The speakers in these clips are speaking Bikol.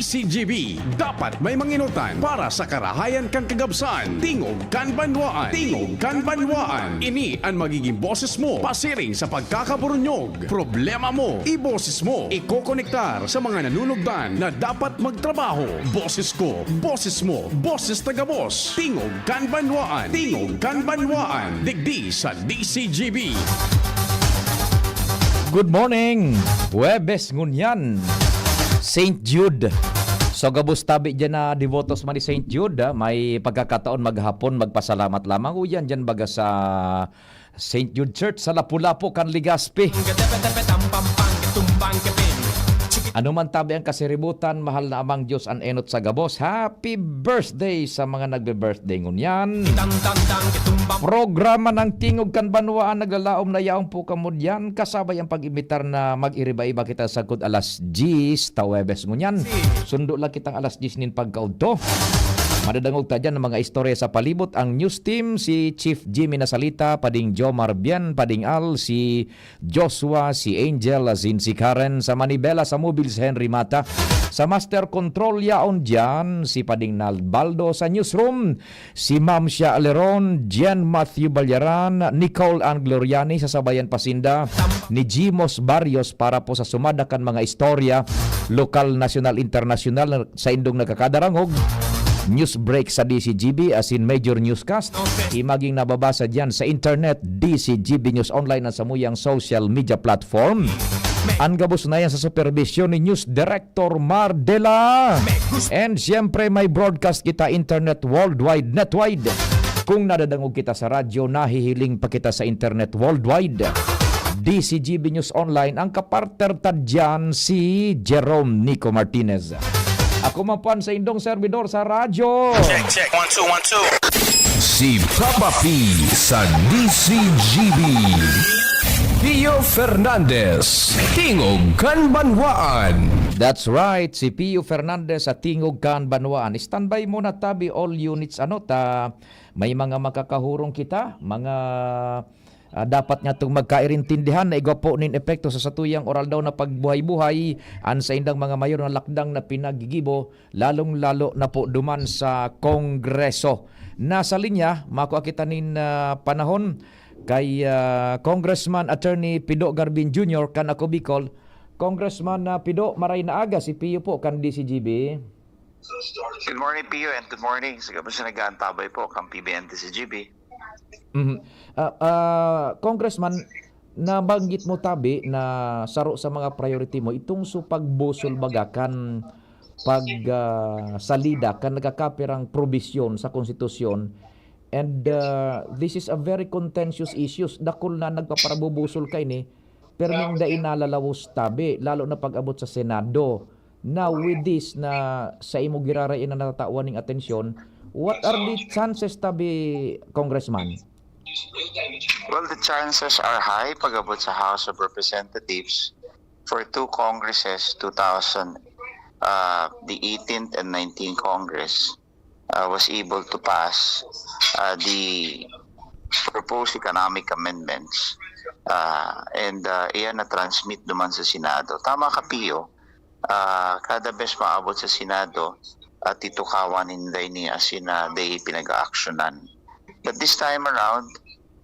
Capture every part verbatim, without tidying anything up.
C G B, dapat may manginutan para sa karahayan kan kagabsan. Tingog kan Banwaan. Tingog kan Banwaan. Ini an magiging boses mo pasiring sa pagkakaburunyog. Problema mo, iboses mo. Ikokonektar sa mga nanunugdan na dapat magtrabaho. Boses ko, boses mo, boses ta gabos. Tingog kan Banwaan. Tingog kan Banwaan. Digdi sa D C G B. Good morning! Huwebes ngunyan, Saint Jude. So gabos tabi dyan na devotos man ni Saint Jude, ah, may pagkakataon maghapon magpasalamat lamang. Uyan dyan baga sa Saint Jude Church sa Lapu-Lapu kan Legazpi. Ano man tabi ang kasiributan, mahal na Amang Diyos an enot sa gabos. Happy birthday sa mga nagbe-birthday ngunyan. Programa ng Tingog kan Banwaan naglalaom na yaon po kamo diyan. Kasabay ang pag-imbitar na mag-iriba-iba kita sagkod alas diyes ta Huwebes ngunyan. Sundo lang kitang alas diyes nin pagkaudto. Madadangog ta dyan ang mga istorya sa palibot. Ang news team, si Chief Jimmy Nasalita, Pading Jomar Bien, Pading Al, si Joshua, si Angel, asin si Karen. Sa manibela, sa mobile, si Henry Mata. Sa master control, yaon dyan, si Pading Nalbaldo. Sa newsroom, si Ma'am Shia Aleron, Jen Matthew Balyaran, Nicole Ann Gloriani. Sasabayan pa sinda ni Jimos Barrios para po sa sumada kan mga istorya, lokal, nasyonal, internasyonal, sa indong nagkakadarangog. News break sa D C G B, asin major newscast. Imaging nababasa diyan sa internet, D C G B News Online, ang samuyang social media platform. Ang gabos na yan sa supervision ni News Director Mar Dela. And siyempre, may broadcast kita internet worldwide, netwide. Kung nadadangog kita sa radyo, nahihiling pa kita sa internet worldwide. D C G B News Online, ang kapartner ta diyan, si Jerome Nico Martinez. Ako man po ang sa indong servidor sa radyo. Check, check. One, two, one, two. Si Papa P sa D C G B. Pio Fernandez, Tingog kan Banwaan. That's right, si Pio Fernandez sa Tingog kan Banwaan. Standby muna tabi all units, ano, ta may mga makakahurong kita, mga ah, dapat nga itong magkairintindihan na igwa po nin epekto sa satuyang oral daw na pagbuhay-buhay an saindang mga mayor na lakdang na pinagigibo, lalong-lalo na po duman sa Kongreso. Nasa linya, makua kita nin ah, panahon kay ah, Congressman Attorney Pido Garbin Junior kan Ako Bicol. Congressman ah, Pido, maray na aga, si Pio po kan D C G B. Good morning, Pio, and good morning sa gabos na nag-aantabay po kang P B N T C G B. Mhm. Ah, ah, Congressman, nabanggit mo tabi na saro sa mga priority mo itong so pagbusol baga kan pag ah, salida kan nagkakapirang probisyon sa konstitusyon, and ah, this is a very contentious issues. Dakul na nagpaparabubusol kaini, perming dai nalalawos tabi, lalo na pag-abot sa Senado. Now, with this na sa imo giraray na natatawan ning atensyon, what are the chances tabi, Congressman? Well, the chances are high pag-abot sa House of Representatives for two Congresses, two thousand, uh, the eighteenth and nineteenth Congress uh, was able to pass uh, the proposed economic amendments uh, and uh, iyan na-transmit duman sa Senado. Tama ka, Pio. Ah, kada bes maabot sa Senado, at titukawan ninda ini asin na day pinag-aaksyonan. But this time around,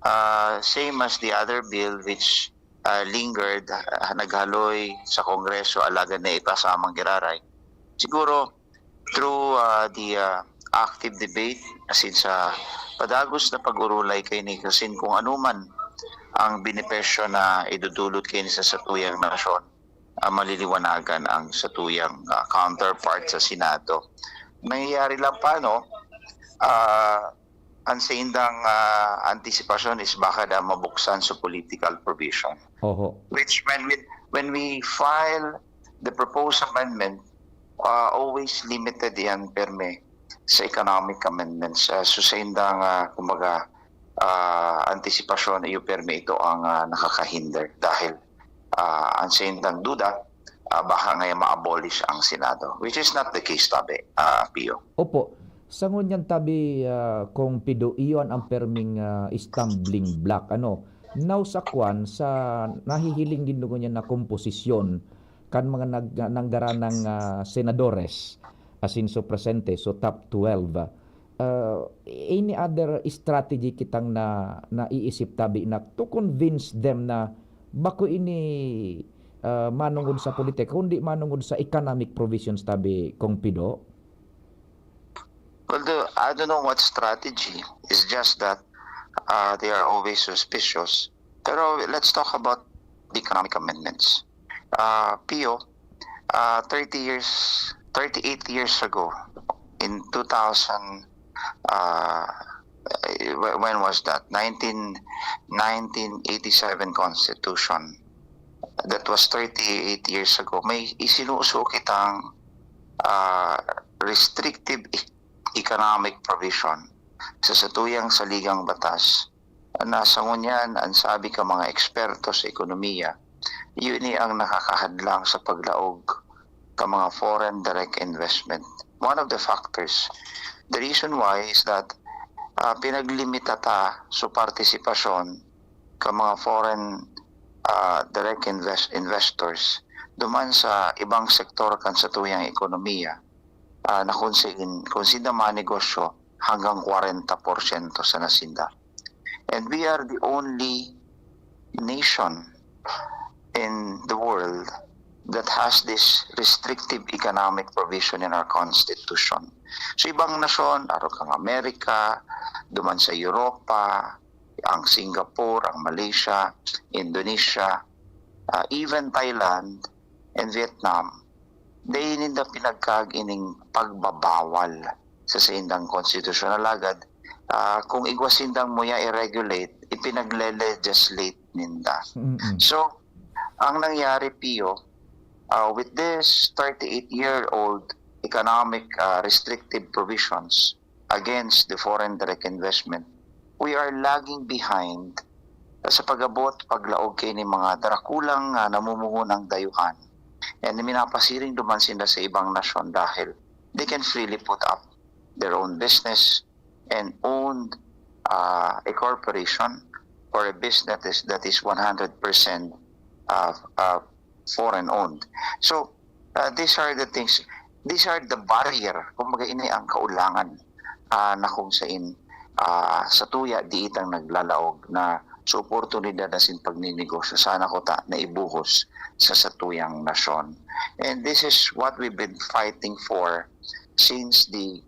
ah, same as the other bill which ah, lingered, ah, naghaloy sa Kongreso, alagad na ipasamang giraray. Siguro, through ah, the ah, active debate, asin sa padagos na pag-urulay kay Nicholson, kung ano man ang benepisyo na idudulot kay sa satuyang nasyon, ah, maliliwanagan ang satuyang ah, counterpart sa Senado. Nangyayari lang pa, no? Ah, ang saindang ah, antisipasyon is baka daw mabuksan sa political provision. Oho. Which when we, when we file the proposed amendment, ah, always limited yan perme sa economic amendments. Ah, so saindang, ah, kumbaga, ah, antisipasyon, iyo perme ito ang ah, nakakahinder dahil ah, ang saindang duda, ah, baka ngayon ma-abolish ang Senado, which is not the case, tabi, ah, Pio. Opo. Sa ngunyan tabi, ah, kung pido, iyon ang perming ah, stumbling block. Ano? Now sa kwan, sa nahihiling din ngunyan na komposisyon, kan mga nag-, nanggaranang, ah, senadores, asin so presente, so top twelve. Ah, any other strategy kitang na, naiisip tabi na to convince them na bako ini, ah, manongod sa politika, kundi manongod sa economic provisions tabi, Kong Pido? Well, the, I don't know what strategy. It's just that, uh, they are always suspicious. Pero let's talk about the economic amendments. Uh, Pio, uh, thirty years, thirty-eight years ago, in two thousand, uh, wh- when was that? Nineteen, nineteen eighty-seven Constitution. That was thirty-eight years ago. May isinuso kitang, uh, restrictive e- economic provision sa satuyang saligang batas. Nasa ngunyan, ang sabi ka mga eksperto sa ekonomiya, yun ni ang nakakahadlang sa paglaog ka mga foreign direct investment. One of the factors, the reason why is that, ah, pinaglimita ta sa partisipasyon ka mga foreign, ah, direct invest-, investors duman sa ibang sektor kan satuyang ekonomiya, ah, na kung, sin, kung sinda manegosyo hanggang kwarenta porsyento sa nasinda. And we are the only nation in the world that has this restrictive economic provision in our constitution. So ibang nasyon, arog kang Amerika, duman sa Europa, ang Singapore, ang Malaysia, Indonesia, ah, even Thailand and Vietnam, dai ninda pinagkaag ining pagbabawal sa saindang konstitusyon. Alagad, ah, kung igwa sindang muya i-regulate, ipinagle-legislate ninda. Mm-mm. So, ang nangyari, Pio, uh, with this thirty-eight-year-old economic, uh, restrictive provisions against the foreign direct investment, we are lagging behind sa pag-abot, paglaog kay ni mga darakulang, ah, namumuhunang dayuhan. And minapasiring duman sinda sa ibang nasyon dahil they can freely put up their own business and own, uh, a corporation or a business that is, that is one hundred percent, uh, uh, foreign owned. So, uh, these are the things, these are the barrier, kumbaga ini ang kaulangan, ah, na kung sain, ah, sa tuya di itang naglalaog na sa oportunidad na sin pagninegosyo, sana ko ta naibuhos sa satuyang nasyon. And this is what we've been fighting for since the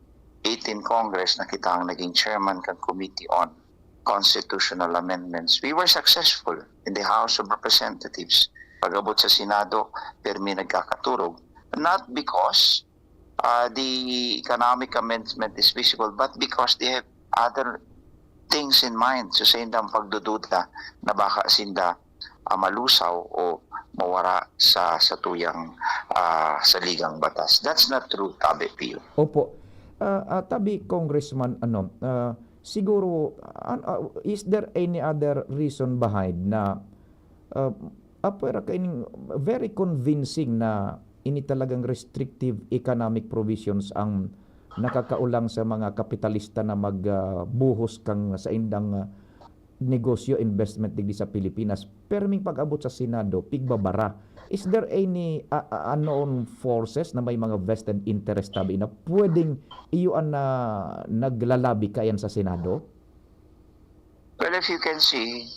eighteen Congress na kita ang naging chairman kan Committee on Constitutional Amendments. We were successful in the House of Representatives. Pag-abot sa Senado, pirmi nagkakaturog. Not because, uh, the economic amendment is visible, but because they have other things in mind. So, sa indang pagdududa na baka sinda, ah, malusaw o mawara sa satuyang, ah, saligang batas. That's not true, Tabi Pio. Opo. Ah, ah, tabi, Congressman, ano, ah, siguro, an-, ah, is there any other reason behind na, ah, apwera kaining very convincing na ini talagang restrictive economic provisions ang nakakaulang sa mga kapitalista na mag, ah, buhos kang saindang, ah, negosyo, investment digdi sa Pilipinas, perming pag-abot sa Senado, pigbabara. Is there any, ah, ah, unknown forces na may mga vested interest tabi na pwedeng iyo an na naglalabi kayan sa Senado? Well, if you can see,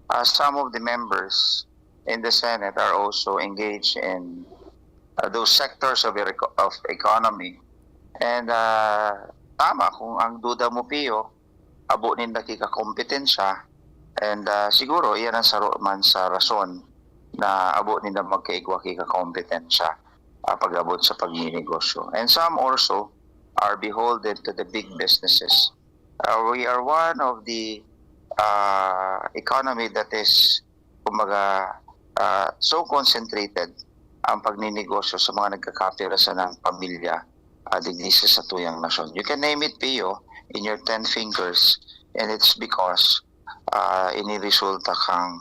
uh, some of the members in the Senate are also engaged in, uh, those sectors of, eco- of economy. And, uh, tama, kung ang duda mo, Pio, abo ninda kikakompetensya, and, uh, siguro, iyan ang saro man sa rason na abo ninda magkaigwa kikakompetensya, uh, pag-abot sa pagninegosyo. And some also are beholden to the big businesses. Uh, we are one of the, uh, economy that is, kumbaga, uh, so concentrated ang pagninegosyo sa mga nagkakapira sa ng pamilya, uh, digdi sa satuyang nasyon. You can name it, Pio, in your ten fingers, and it's because, uh, iniresulta kang,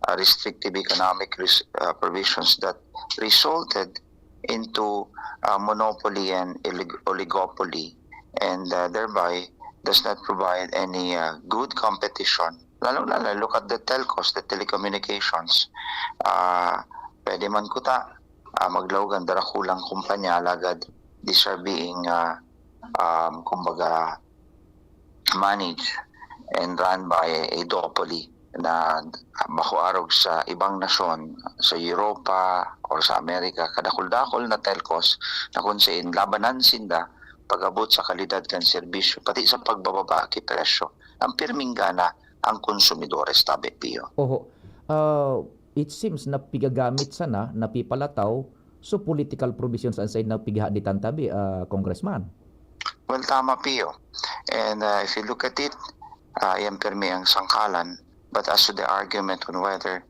uh, restrictive economic res- uh, provisions that resulted into, uh, monopoly and olig- oligopoly, and, uh, thereby does not provide any, uh, good competition. Lalong-lalo, look at the telcos, the telecommunications. Uh, pwede man kuta, ah, maglaog an darakulang kumpanya, alagad these are being, ah, um, kumbaga, managed and run by a duopoly na bako arog sa ibang nasyon, sa Europa or sa Amerika, kadakul-dakul na telcos na kun sain labanan sinda pag-abot sa kalidad kan serbisyo, pati sa pagbababa ki presyo. Ang pirming gana ang konsumidores, tabi, Pio. Oho. Ah, it seems na pigagamit sana, napipalataw, so political provisions an sain na pighahaditan tabi, ah, Congressman. Well, tama, Pio. And, ah, if you look at it, ah, yan pirmi ang sangkalan. But as to the argument on whether,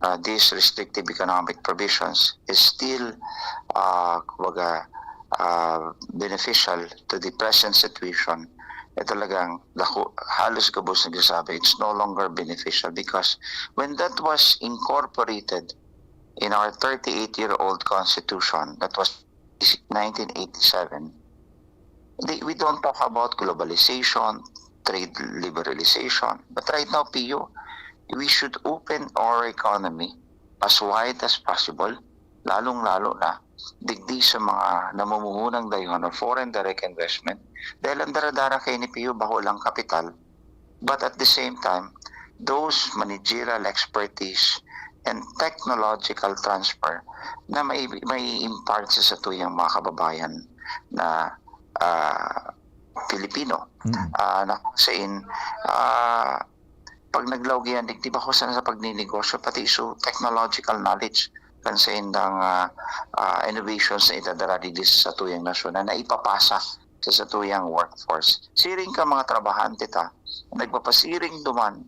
ah, these restrictive economic provisions is still, ah, kumbaga, ah, beneficial to the present situation, eh, talagang dako, halos gabos nagsasabi, it's no longer beneficial because when that was incorporated in our thirty-eight-year-old constitution, that was nineteen eighty-seven, they, we don't talk about globalization, trade liberalization. But right now, Pio, we should open our economy as wide as possible, lalong-lalo na digdi sa mga namumuhunang dayuhan o foreign direct investment, dahil ang daradara kaini, Pio, bako lang kapital, but at the same time, those managerial expertise and technological transfer na may, may impart sa satuyang mga kababayan na, ah, Pilipino. Mm. Ah, na kung sain, ah, pag naglaog iyan, di, di ba, kung saan sa pagninegosyo, pati so technological knowledge, kan saindang, ah, ah, innovations na idadara digdi sa satuyang nasyon na naipapasa sa satuyang workforce. Siring ka mga trabahante ta, nagpapasiring duman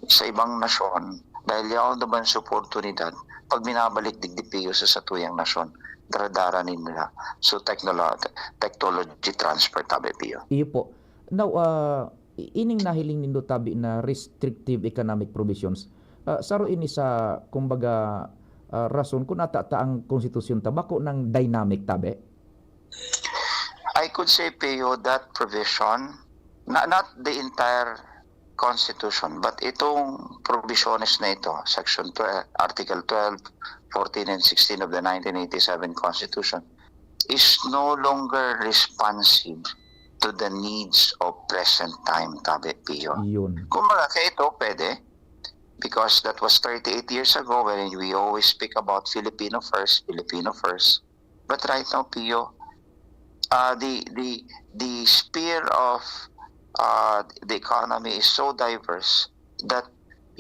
sa ibang nasyon, dahil yaon duman sa oportunidad, pag binabalik digdi, Pio, sa satuyang nasyon, daradara nila. So, technolo-, technology transfer, tabi, Pio. Iyo po. Now, ah, i-, ining nahiling nindo tabi na restrictive economic provisions, ah, saro ini sa, kumbaga, ah, rason kun ata ta ang konstitusyon ta bako nang dynamic tabi? I could say, Pio, that provision, na, not the entire constitution, but itong provisiones na ito, Section twelve, Article twelve, fourteen, and sixteen of the nineteen eighty-seven Constitution, is no longer responsive to the needs of present time, tabi, Pio. Yun. Kumbaga, kaya ito pwede, because that was thirty-eight years ago when we always speak about Filipino first, Filipino first. But right now, Pio, uh, the, the, the sphere of, uh, the economy is so diverse that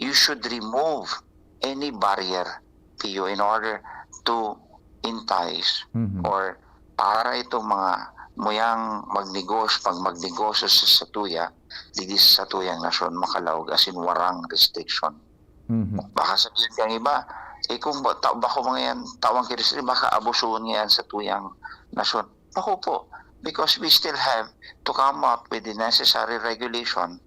you should remove any barrier, Pio, in order to entice Mhm. or para itong mga muyang magnegosyo, pag magnegosyo sa satuya, digdi sa satuyang nasyon, makalaog asin warang restriction. Mhm. Baka sabihin kang iba, "Eh, kung ba, ta-, bako mga yan, tawang ki restriction, baka abusuhon nga yan satuyang nasyon." Bako po, because we still have to come up with the necessary regulation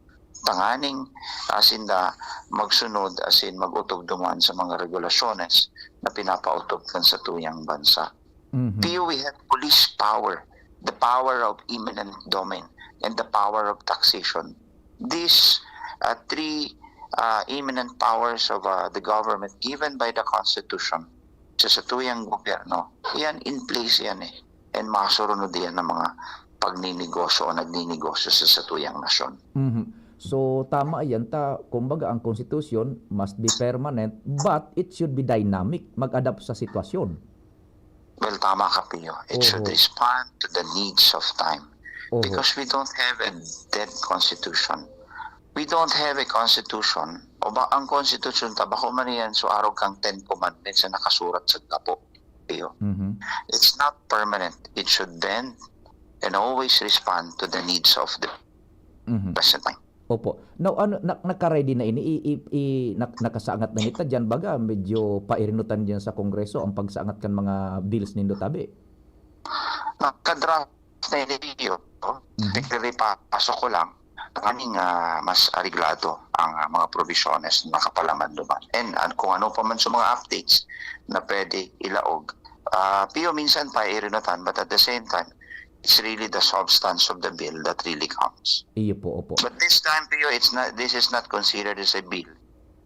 tanganing, ah, sinda magsunod asin mag-otob duman sa mga regulasyones na pinapaotob kan satuyang bansa. Mhm. Pio, we have police power, the power of eminent domain, and the power of taxation. These, uh, three, uh, eminent powers of, uh, the government given by the Constitution sa satuyang gobyerno, iyan in place yan eh. And masurunod iyan ng mga pagninegosyo o nagninegosyo sa satuyang nasyon. Mhm. So, tama iyan ta, kumbaga, ang konstitusyon must be permanent, but it should be dynamic, mag-adapt sa sitwasyon. Well, tama ka, Pio. It should Oho. respond to the needs of time. Oho. Because we don't have a dead constitution. We don't have a constitution. O ba, ang constitution ta, bako man yan, so arog kang Ten Commandments na nakasurat sa gapo, Pio. Mhm. It's not permanent. It should bend and always respond to the needs of the Mhm. present time. Opo. Now, ano, na, naka-ready na ini? I, i, i, nak-, nakasaangat na kita diyan. Baga, medyo pairinutan diyan sa Kongreso ang pagsaangat kan mga bills nindo tabi. Naka-draft na ini, Pio. Mhm. Nagre-repaso ko lang. Tanganing, ah, mas areglado ang, ah, mga provisiones na nakapalaman duman. And, ah, kung ano pa man sa mga updates na pwede ilaog, ah, Pio, minsan pa irinutan, but at the same time, it's really the substance of the bill that really counts. Iyo po, opo. But this time, Pio, it's not, this is not considered as a bill.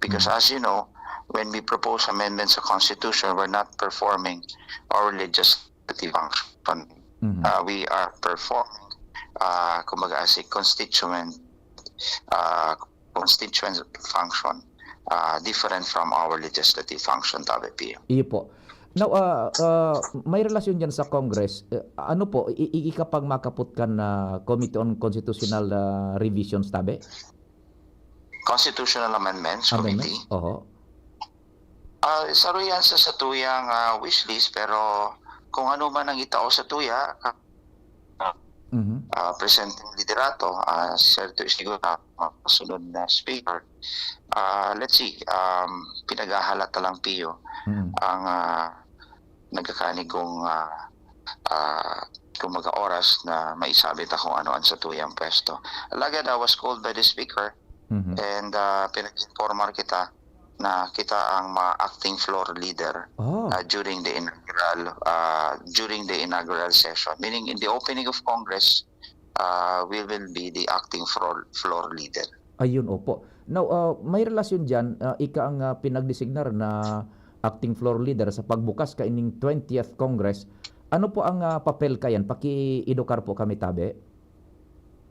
Because Mm. as you know, when we propose amendments sa constitution, we're not performing our legislative function. Mhm. Uh, we are performing, uh, kumbaga, as a constituent, uh, constituent function, uh, different from our legislative function, tabi, Pio. Iyo po. Now, ah, ah, may relasyon dyan sa Congress. Eh, ano po, i- i- ikapagmakapot kan na Committee on Constitutional ah, Revisions, tabi? Constitutional Amendments Amendment? Committee. Oho. Ah, saro yan sa satuyang ah, wishlist, pero kung ano man ang itao sa tuya, Mhm. ah, presenteng liderato, ah, Senator Isiguro, ah, sunod na speaker. Ah, let's see, um, pinaghahalat na lang, Pio, Mhm. ang ah, nagkakanig kong ah, ah, kumbaga oras na maisabit ako ano ang satuyang pwesto. Lagad, I was called by the speaker Mhm. and ah, pinag-informal kita na kita ang mga acting floor leader Oh. uh, during the inaugural uh, during the inaugural session, meaning in the opening of Congress, uh, we will be the acting floor floor leader. Ayun, opo. Now, ah, may relasyon diyan, ah, ika ang ah, pinagdesignar na acting floor leader sa pagbukas kaining twentieth Congress. Ano po ang ah, papel kayan? Paki-edukar po kami, tabi.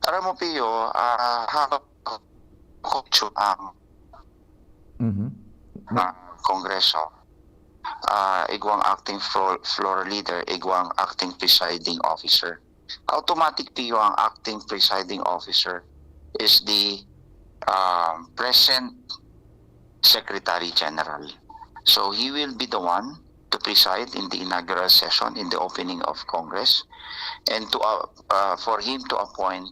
Aram mo, Pio, uh, habang ang Mhm. ah, Kongreso, ah, igwang acting floor, floor leader, igwang acting presiding officer. Automatic, Pio, ang acting presiding officer is the um, present Secretary General. So he will be the one to preside in the inaugural session, in the opening of Congress, and to uh, uh, for him to appoint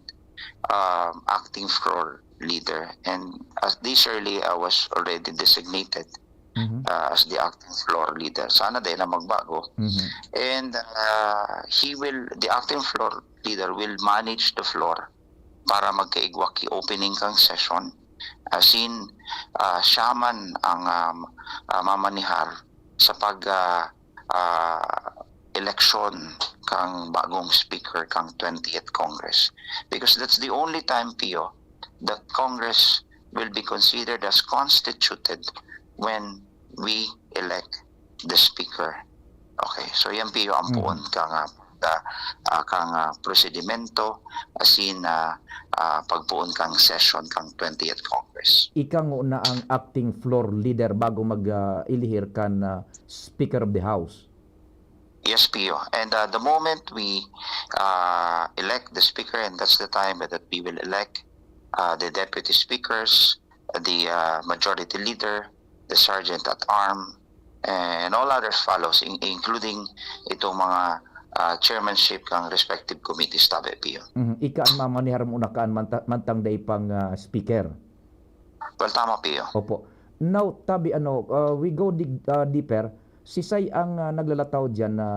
um, acting floor leader. And as this early, I was already designated Mhm. uh, as the acting floor leader. Sana dahil na magbago. Mhm. And uh, he will, the acting floor leader will manage the floor para magkaigwa ki opening kang session. As in, uh, siya man ang um, uh, mamanihar sa pag uh, uh, eleksyon kang bagong speaker kang twentieth Congress. Because that's the only time, Pio, that Congress will be considered as constituted when we elect the speaker. Okay, so yan, Pio, ang Mhm. puon kang ah, ah, kang ah, prosedimento, as in ah, ah, pagpuon kang session kang twentieth Congress. Ika ngona ang acting floor leader bago mag ah, ilihir kan ah, Speaker of the House. Yes, Pio. And uh, the moment we uh, elect the speaker, and that's the time that we will elect uh, the deputy speakers, the uh, majority leader, the sergeant at arm, and all others follows, in- including itong mga uh, chairmanship ng respective committees, tabi, Pio. Mhm. Ika ang mamanihar mo na kaan manta- mantang dai pang ah, speaker. Well, tama, Pio. Opo. Now, tabi ano, ah, we go dig, ah, deeper. Sisay ang ah, naglalataw diyan na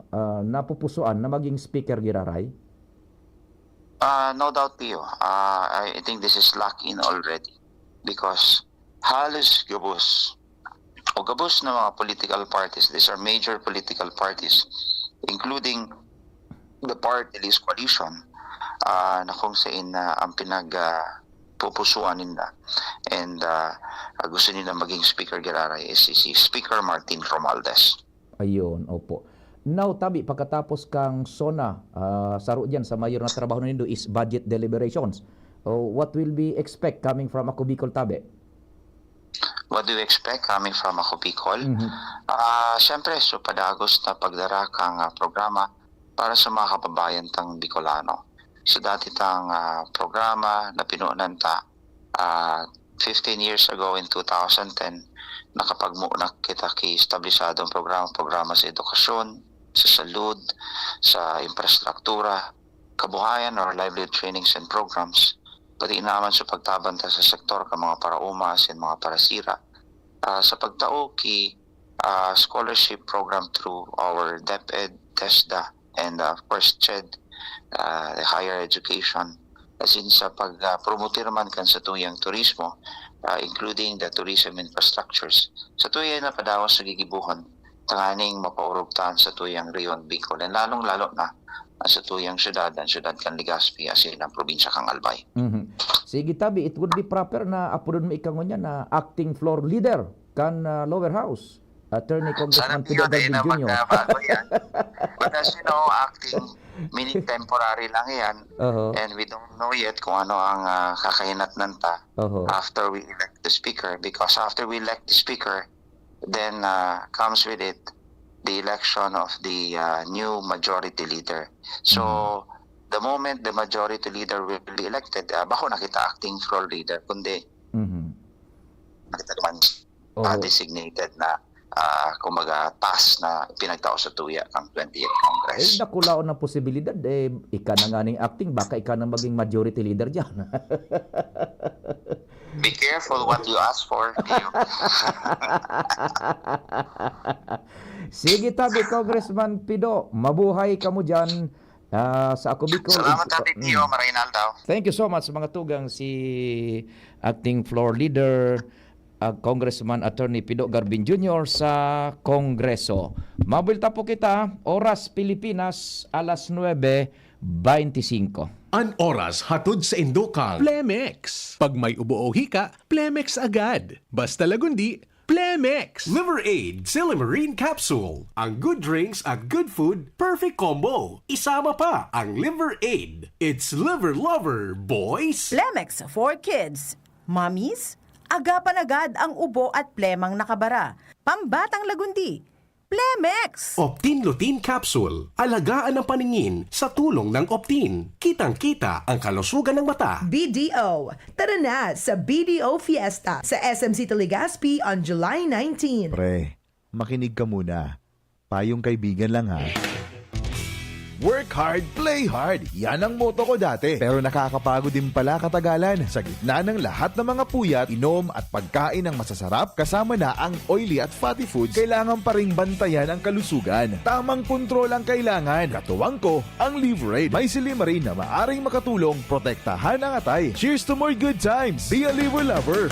ah, napupusuan na maging speaker giraray? Uh, no doubt, Pio. Uh, I think this is locked in already because halos gabos o gabos na mga political parties, these are major political parties, including the party list coalition, uh, na kung saan uh, ang pinag uh, pupusuan ninda and uh, gusto nila maging speaker giraray is si, si Speaker Martin Romualdez. Ayun, opo. Now, tabi, pagkatapos kang SONA, ah, saro diyan sa mayor na trabaho nindo is budget deliberations. Oh, what will we expect coming from Ako Bicol, tabi? What do you expect coming from Ako Bicol? Mhm. Ah, siyempre, so padagos na pagdara kang ah, programa para sa mga kababayan tang Bicolano. So dati tang ah, programa na pinunan ta ah, fifteen years ago in two thousand ten, nakapagmuna kita ki establisadong programa, programa sa edukasyon, sa salud, sa infrastruktura, kabuhayan or livelihood trainings and programs, pati naman sa pagtabang ta sa sektor ka mga parauma asin mga parasira. Ah, sa pagtao ki ah, scholarship program through our DepEd, TESDA, and uh, of course, CHED, uh, the higher education. As in sa pag-promote naman kan sa tuyang turismo, uh, including the tourism infrastructures, sa tuyang na padawas sa gigibuhon, tanganing mapaurugtan sa tuyang Reyon Bicol, and lalong-lalo na ang sa tuyang syudad, ang syudad kan Legazpi, asin ang probinsya kang Albay. Mhm. Sige, tabi, it would be proper na apodon mo ika ngunyan na acting floor leader. kan, ah, lower house, Attorney Congressman Pido Pio, Garbin Junior. Magbabago yan. But as you know, acting, meaning temporary lang yan. Oho. And we don't know yet kung ano ang, ah, kakahinatnan pa Oho. after we elect the speaker. Because after we elect the speaker, then, ah, comes with it the election of the, ah, new majority leader. So, Mhm. the moment the majority leader will be elected, ah, bako na kita acting floor leader, kundi Mhm. na kita naman Oho. ah, designated na, ah, kumbaga, task na pinagtao sa tuya kang twentieth Congress. Ay, nakulaon ang posibilidad, eh, ika na nga ning acting, baka ika na maging majority leader dyan. Be careful what you ask for, Pio. Sige tabi, Congressman Pido. Mabuhay kamo dyan, ah, sa Ako Bicol. Salamat, Ig- Tabi Pio, Mm. Maray na aldaw. Thank you so much, mga tugang, si Acting Floor Leader, ah, Congressman Attorney Pido Garbin Junior sa Kongreso. Mabuelta po kita, oras Pilipinas, alas nuebe beintisinko. An oras hatod saindo kan Plemex. Pag may ubo o hika, Plemex agad. Basta Lagundi, Plemex! Liver Aid, Silimarin Capsule. Ang good drinks at good food, perfect combo. Isama pa ang Liver Aid. It's Liver Lover, boys! Plemex for kids. Mommies, agapan agad ang ubo at plemang nakabara. Pambatang Lagundi, Plemex! Optin Lutein Capsule. Alagaan ang paningin sa tulong ng Optin. Kitang-kita ang kalusugan ng mata. B D O. Tara na sa B D O Fiesta sa S M City Legazpi on July nineteen. Pre, makinig ka muna. Payong kaibigan lang, ha. Work hard, play hard. Yan ang motto ko dati. Pero nakakapagod din pala katagalan. Sa gitna ng lahat ng mga puyat, inom at pagkain ng masasarap, kasama na ang oily at fatty foods, kailangan pa ring bantayan ang kalusugan. Tamang kontrol ang kailangan. Katuwang ko, ang Liverade. May silimarin na maaring makatulong protektahan ang atay. Cheers to more good times! Be a Liver Lover!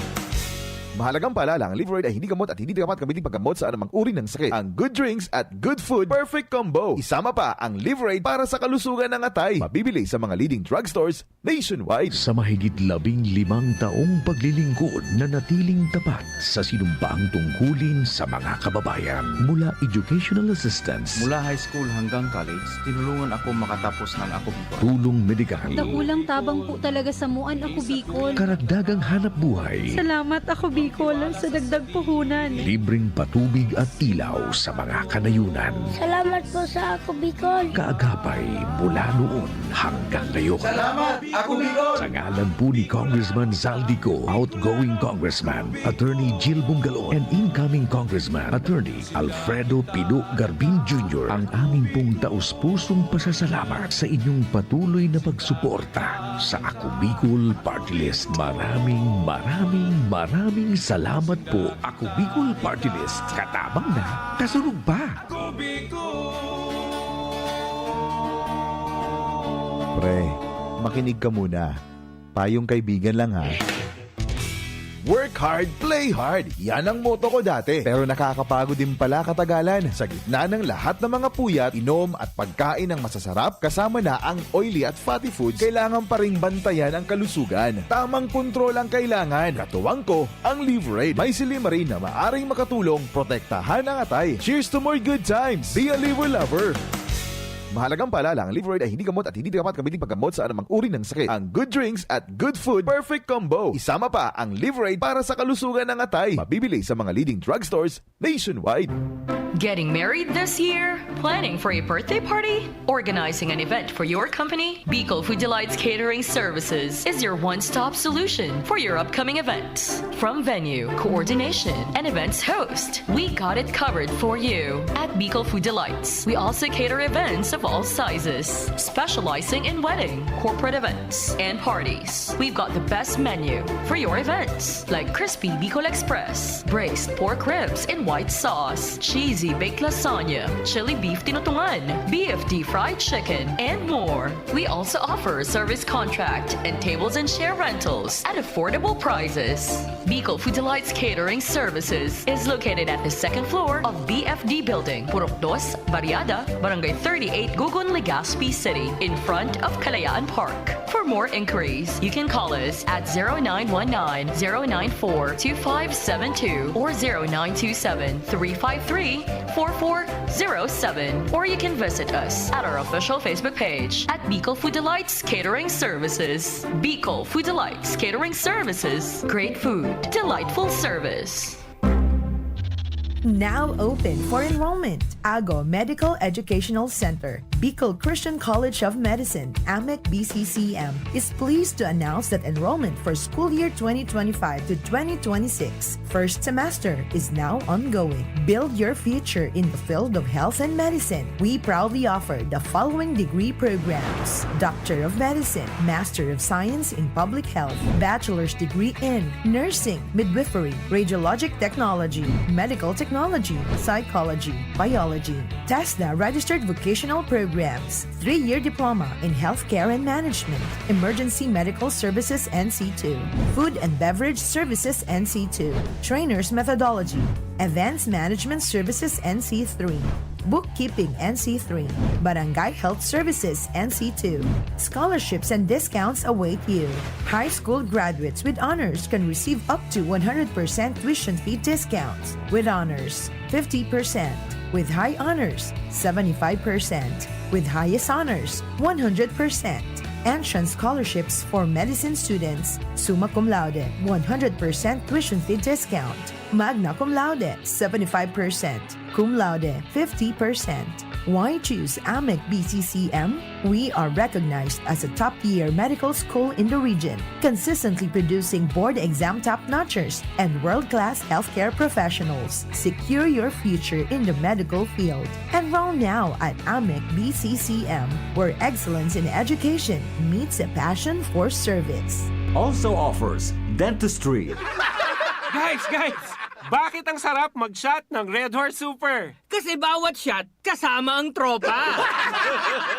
Mahalagang paalala, ang Liverade ay hindi gamot at hindi dapat gamitin paggamot sa anumang uri ng sakit. Ang good drinks at good food, perfect combo. Isama pa ang Liverade para sa kalusugan ng atay. Mabibili sa mga leading drugstores nationwide. Sa mahigit labing limang taong paglilingkod, nanatiling tapat sa sinumpaang tungkulin sa mga kababayan. Mula educational assistance, Mula high school hanggang college, tinulungan ako makatapos ng Ako Bicol. Tulong medikal. Dakulang tabang po talaga sa muan, Ako Bicol. Karagdagang hanap buhay. Salamat, Ako Bicol, sa dagdag puhunan. Libreng patubig at ilaw sa mga kanayunan. Salamat po sa Ako Bicol. Kaagapay mula noon hanggang ngayon. Salamat, Ako Bicol! Sa ngalan po ni Congressman Zaldy Co, outgoing Congressman, Attorney Jill Bongalon, and incoming Congressman, Attorney Alfredo Pido Garbin Junior, ang amin pong taus-pusong pasasalamat sa inyong patuloy na pagsuporta sa Ako Bicol Party List. Maraming, maraming, maraming salamat po, Ako Bicol Party List. Katabang na, kasunod pa! Pre, makinig ka muna. Payong kaibigan lang, ha. Work hard, play hard. Yan ang motto ko dati. Pero nakakapagod din pala katagalan. Sa gitna ng lahat ng mga puyat, inom at pagkain ng masasarap, kasama na ang oily at fatty foods, kailangan pa ring bantayan ang kalusugan. Tamang kontrol ang kailangan. Katuwang ko, ang Liverade. May silimarin na maaring makatulong protektahan ang atay. Cheers to more good times! Be a Liver Lover! Mahalagang paalala, ang Liverade ay hindi gamot at hindi dapat gamitin paggamot sa anumang uri ng sakit. Ang good drinks at good food, perfect combo. Isama pa ang Liverade para sa kalusugan ng atay. Mabibili sa mga leading drugstores nationwide. Getting married this year? Planning for a birthday party? Organizing an event for your company? Bicol Food Delights Catering Services is your one-stop solution for your upcoming events. From venue, coordination, and events host, we got it covered for you. At Bicol Food Delights, we also cater events of all sizes, specializing in wedding, corporate events, and parties. We've got the best menu for your events, like crispy Bicol Express, braised pork ribs in white sauce, cheesy baked lasagna, chili beef tinutungan, B F D fried chicken, and more. We also offer service contract and tables and chair rentals at affordable prices. Bicol Food Delights Catering Services is located at the second floor of B F D Building, Purok Dos, Barriada, Barangay thirty-eight, Gugun, Legazpi City, in front of Kalayaan Park. For more inquiries, you can call us at zero nine one nine, zero nine four, two five seven two or zero nine two seven, three five three, four four zero seven. Or you can visit us at our official Facebook page at Bicol Food Delights Catering Services. Bicol Food Delights Catering Services. Great food, delightful service. Now open for enrollment. Ago Medical Educational Center, Bicol Christian College of Medicine, AMEC B C C M, is pleased to announce that enrollment for school year twenty twenty-five to twenty twenty-six first semester is now ongoing. Build your future in the field of health and medicine. We proudly offer the following degree programs: Doctor of Medicine, Master of Science in Public Health, Bachelor's degree in Nursing, Midwifery, Radiologic Technology, Medical Technology, Psychology, Biology, TESDA registered vocational programs, three-year diploma in healthcare and management, emergency medical services N C two, food and beverage services N C two, trainers methodology, events management services N C three, bookkeeping N C three, barangay health services N C two. Scholarships and discounts await you. High school graduates with honors can receive up to one hundred percent tuition fee discounts with honors, fifty percent, with high honors, seventy-five percent, with highest honors, one hundred percent. Entrance scholarships for medicine students, summa cum laude, one hundred percent tuition fee discount, magna cum laude, seventy-five percent, cum laude, fifty percent. Why choose AMEC B C C M? We are recognized as a top-tier medical school in the region, consistently producing board exam top-notchers and world-class healthcare professionals. Secure your future in the medical field. Enroll now at AMEC B C C M, where excellence in education meets a passion for service. Also offers dentistry. Guys, guys! Bakit ang sarap mag-shot ng Red Horse Super? Kasi bawat shot, kasama ang tropa.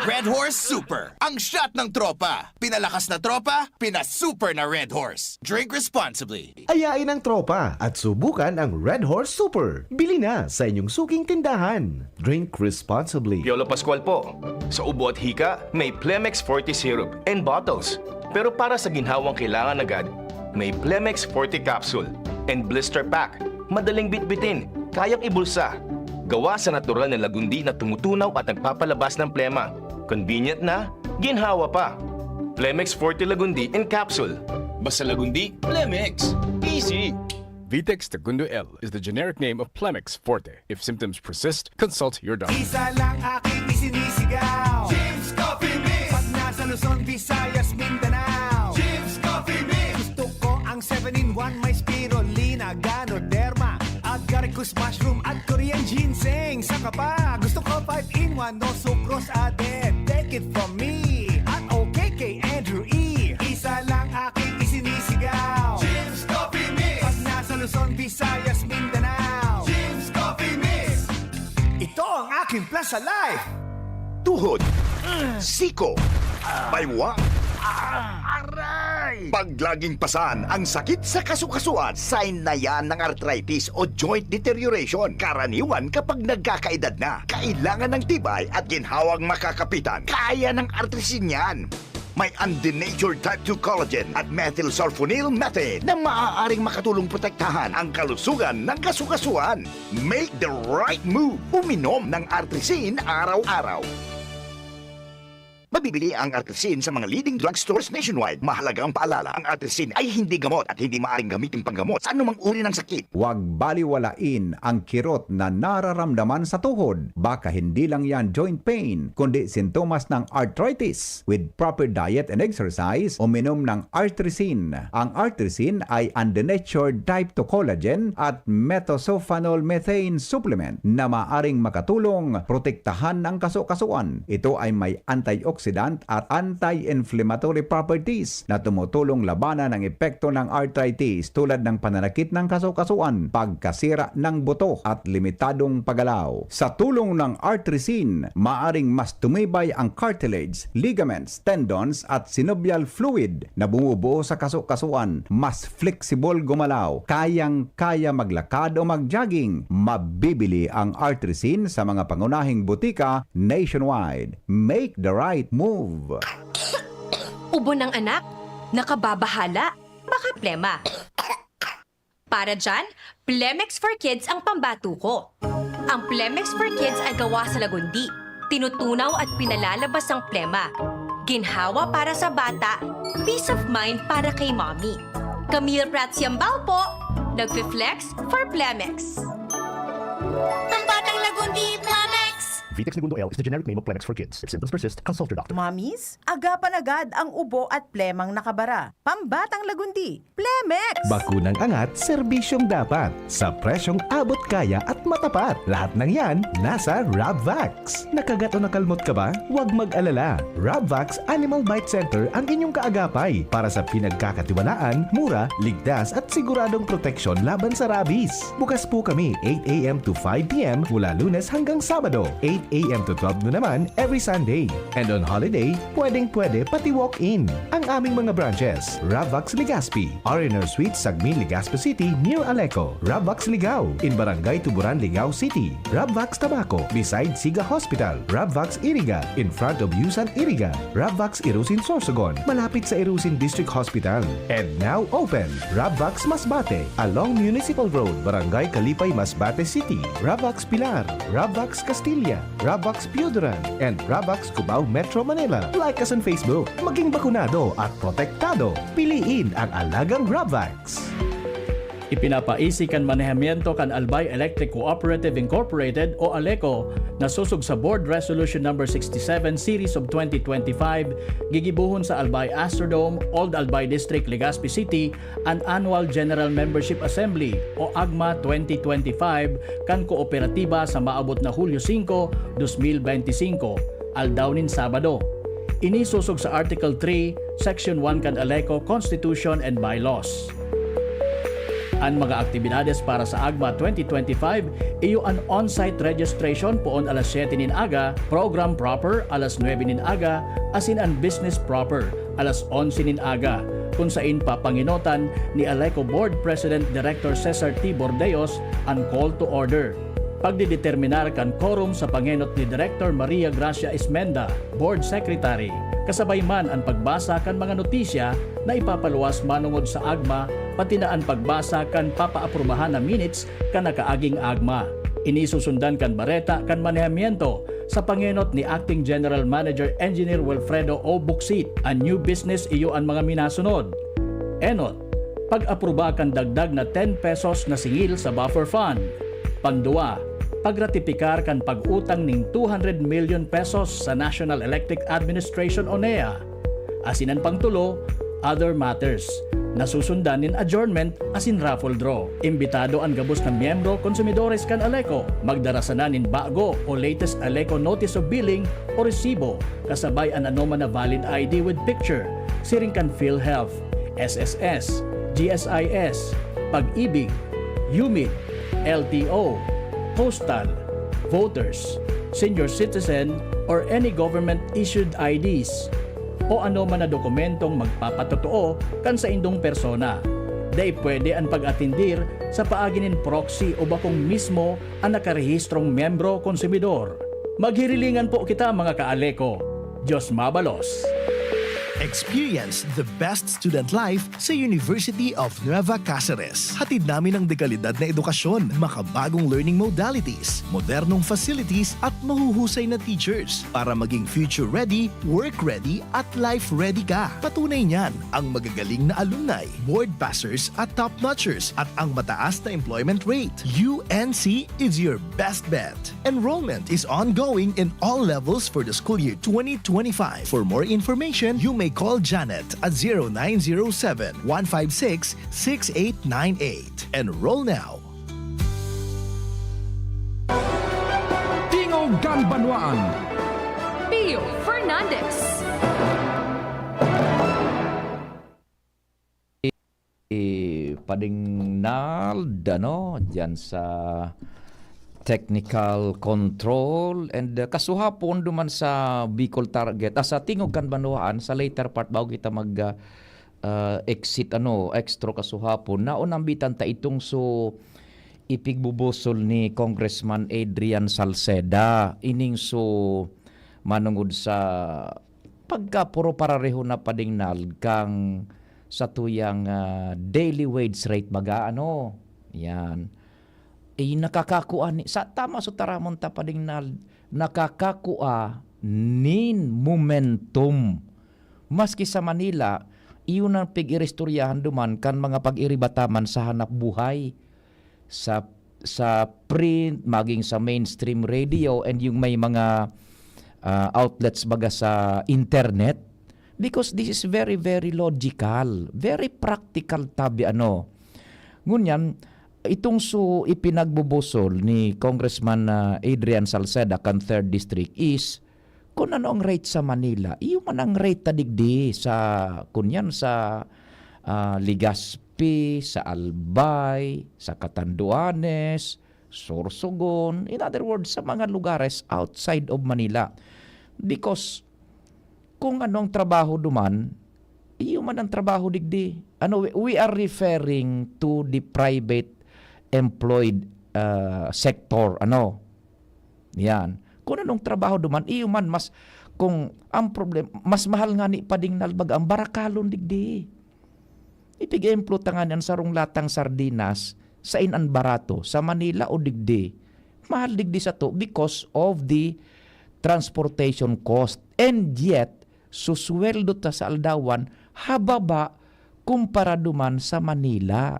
Red Horse Super, ang shot ng tropa. Pinalakas na tropa, pinasuper na Red Horse. Drink responsibly. Ayain ang tropa at subukan ang Red Horse Super. Bili na sa inyong suking tindahan. Drink responsibly. Piolo Pascual po. Sa ubo at hika, may Plemex Forte Syrup and bottles. Pero para sa ginhawang kailangan agad, may Plemex Forte Capsule and Blister Pack. Madaling bitbitin, kayang ibulsa. Gawa sa natural na lagundi na tumutunaw at nagpapalabas ng plema. Convenient na, ginhawa pa. Plemex Forte Lagundi in Capsule. Basta Lagundi, Plemex. Easy! Vitex Segundo L is the generic name of Plemex Forte. If symptoms persist, consult your doctor. Isa lang aking isinisigaw, James Coffee Mix. Pag nasa Luzon, Visayas, Mindanao, James Coffee Mix. Gusto ko ang seven-in-one, may spirulina, ganoderma, agaricus mushroom at Korean ginseng. Saka pa, gusto ko five-in-one, no sucrose added. Take it from me at okay kay Andrew E. Isa lang aking isinisigaw, James Coffee Mix. Pag nasa Luzon, Visayas, Mindanao, James Coffee Mix. Ito ang aking plus sa life. Tuhod, siko, baywa, aray! Pag laging pasan ang sakit sa kasukasuan, sign na yan ng arthritis o joint deterioration. Karaniwan kapag nagkakaedad na, kailangan ng tibay at ginhawang makakapitan. Kaya ng artrisin yan. May undenatured type two collagen at methylsulfonyl methane na maaaring makatulong protektahan ang kalusugan ng kasukasuan. Make the right move. Uminom ng Artrisin araw-araw. Mabibili ang Artrisin sa mga leading drugstores nationwide. Mahalagang paalala, ang Artrisin ay hindi gamot at hindi maaaring gamitin panggamot sa anumang uri ng sakit. Huwag baliwalain ang kirot na nararamdaman sa tuhod. Baka hindi lang yan joint pain, kundi sintomas ng arthritis. With proper diet and exercise, uminom ng Artrisin. Ang Artrisin ay undenatured type two collagen at methylsulfonyl methane supplement na maaring makatulong protektahan ang kasukasuan. Ito ay may antioxidant at anti-inflammatory properties na tumutulong labanan ang epekto ng arthritis tulad ng pananakit ng kasukasuan, pagkasira ng buto at limitadong paggalaw. Sa tulong ng Artrisin, maaring mas tumibay ang cartilage, ligaments, tendons at synovial fluid na bumubuo sa kasukasuan, mas flexible gumalaw, kayang-kaya maglakad o mag-jogging. Mabibili ang Artrisin sa mga pangunahing butika nationwide. Make the right move! Ubo ng anak, nakababahala, baka plema. Para dyan, Plemex for Kids ang pambato ko. Ang Plemex for Kids ay gawa sa lagundi, tinutunaw at pinalalabas ang plema. Ginhawa para sa bata, peace of mind para kay mommy. Camille Prats Yambao po, nagfi-flex for Plemex. Pambatang lagundi, Plemex! Vitex Negundo L is the generic name of Plemex for Kids. If symptoms persist, consult your doctor. Mommies, agapan agad ang ubo at plemang nakabara. Pambatang lagundi, Plemex! Bakunang angat, serbisyong dapat. Sa presyong abot kaya at matapat. Lahat ng yan, nasa Rabvax. Nakagat o nakalmot ka ba? Huwag mag-alala. Rabvax Animal Bite Center ang inyong kaagapay para sa pinagkakatiwalaan, mura, ligtas at siguradong proteksyon laban sa rabies. Bukas po kami eight a m to five p m mula Lunes hanggang Sabado, eight a m to twelve noon naman every Sunday. And on holiday, pwedeng-pwede pati walk-in. Ang aming mga branches, Rabvax Legazpi, R and R Suite, Sagmin, Legazpi City, near Aleco, Rabvax Ligao, in Barangay Tuburan, Ligao City, Rabvax Tabaco, beside Siga Hospital, Rabvax Iriga, in front of Yusan Iriga, Rabvax Irusin Sorsogon, malapit sa Irusin District Hospital. And now open, Rabvax Masbate, along Municipal Road, Barangay Kalipay, Masbate City, Rabvax Pilar, Rabvax Castilla, Rabvax Pioduran, and Rabvax Cubao, Metro Manila. Like us on Facebook. Maging bakunado at protektado. Piliin ang alagang Rabvax. Ipinapaisi kan manehamiento kan Albay Electric Cooperative Incorporated o ALECO, na sosog sa Board Resolution Number sixty-seven Series of twenty twenty-five, gigibohon sa Albay Astrodome, Old Albay District, Legazpi City, an Annual General Membership Assembly o AGMA twenty twenty-five kan kooperatiba sa maabot na Hulyo singko, dos mil benti singko, aldaw nin Sabado. Ini sosog sa Article three, Section one kan ALECO Constitution and Bylaws. An mga aktibidades para sa AGMA twenty twenty-five iyo an on-site registration poon alas siyete nin aga, program proper alas nuebe nin aga, asin an business proper alas onse nin aga, kun sain papangenotan ni ALECO Board President Director Cesar T. Bordeos an call to order. Pagdedeterminar kan quorum sa pangenot ni Director Maria Gracia Ismenda, Board Secretary, kasabay man an pagbasa kan mga notisya na ipapaluwas manongod sa AGMA, pati na an pagbasa kan papaaprubahan na minutes kan nakaaging AGMA. Ini susundan kan bareta kan manehamiento sa pangenot ni Acting General Manager Engineer Wilfredo O. Bucsit. An new business iyo an mga minasunod. Enot, pag-apruba kan dagdag na ten pesos na singil sa buffer fund. Panduwa, pagratipikar kan pag-utang ning two hundred million pesos sa National Electric Administration o nea. Asin an pangtulo, other matters. Nasusundan nin adjournment asin raffle draw. Imbitado an gabos na miyembro, konsumidores kan ALECO. Magdara sana nin bago o latest ALECO Notice of Billing o resibo, kasabay an anoman na valid I D with picture, siring kan PhilHealth, S S S, G S I S, Pag-ibig, UMID, L T O, Postal, Voters, Senior Citizen, or any government-issued I Ds, o anoman na dokumentong magpapatotoo kan saindong persona. Dai pwede an pag-atindir sa paagi nin proxy o bakong mismo an nakarehistrong miyembro konsumidor. Maghirilingan po kita, mga ka-ALECO. Diyos mabalos. Experience the best student life sa University of Nueva Caceres. Hatid namin ang dekalidad na edukasyon, makabagong learning modalities, modernong facilities at mahuhusay na teachers para maging future-ready, work-ready at life-ready ka. Patunay niyan ang magagaling na alumni, board passers at top-notchers at ang mataas na employment rate. U N C is your best bet. Enrollment is ongoing in all levels for the school year twenty twenty-five. For more information, you may call Janet at zero nine zero seven, one five six, six eight nine eight. Enroll now. Tingog kan Banwaan. Pio Fernandez. Eh, Pading Nald, ano, dyan sa technical control and, uh, kasuhapon duman sa Bicol Target, ah, sa Tingog kan Banwaan, sa later part, bago kita mag, uh, uh, exit, ano, extra kasuhapon, naunambitan ta itong so ipigbubusol ni Congressman Adrian Salceda, ining so manungod sa pagka puro parareho na padingnal kang satuyang, ah, daily wage rate baga, ano, yan. Eh, nakakakua ni, sa tama so taramon ta padingnal, nakakakua nin momentum. Maski sa Manila, iyon ang pig-iristoryahan duman kan mga pag-iribataman sa hanap buhay. Sa, sa print, maging sa mainstream radio, and yung may mga, ah, outlets baga sa internet. Because this is very, very logical, very practical tabi, ano. Ngunyan, itong su-, ipinagbubusol ni Congressman, ah, Adrian Salceda kan third District is, kung ano ang rate sa Manila, iyo man ang rate ta digdi sa, kunyan sa, ah, Legazpi, sa Albay, sa Catanduanes, Sorsogon, in other words, sa mga lugares outside of Manila. Because, kung ano ang trabaho duman, iyo man ang trabaho digdi. Ano, we, we are referring to the private employed, ah, sector, ano. Yan. Kung anong trabaho duman, iyo man mas, kung ang problem, mas mahal nga ni padingnal baga ang barakalon digdi. Ipig-ehemplo ta ngani an sarong latang sardinas, sain an barato, sa Manila o digdi? Mahal digdi sato because of the transportation cost. And yet, susweldo ta sa aldawan, hababa kumpara duman sa Manila.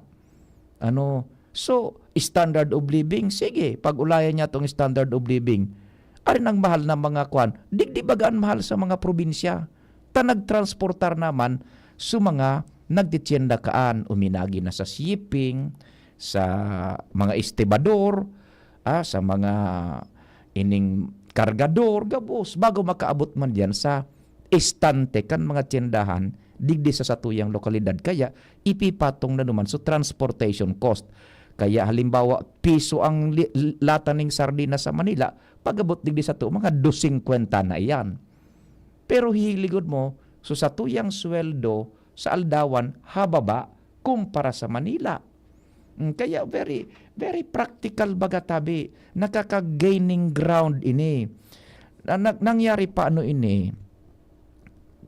Ano? So, standard of living, sige, pag-ulayan niya tong standard of living. Arin ang mahal na mga kwan? Digdi baga an mahal sa mga probinsya. Ta nagtransportar naman sa mga nagtitienda kaan, uminagi na sa shipping, sa mga estibador, ah, sa mga ining kargador, gabos, bago makaabot man diyan sa estante kan mga tiyendahan digdi sa satuyang lokalidad. Kaya ipipatong na naman sa transportation cost. Kaya halimbawa, piso ang li-, lata ning sardinas sa Manila, pag-abot digdi sato, mga dos singkwenta na iyan. Pero hihiligod mo, so satuyang sweldo sa aldawan, hababa kumpara sa Manila. Mm, kaya very, very practical baga tabi. Nakaka-gaining ground ini. Na, na, nangyari pa ano ini,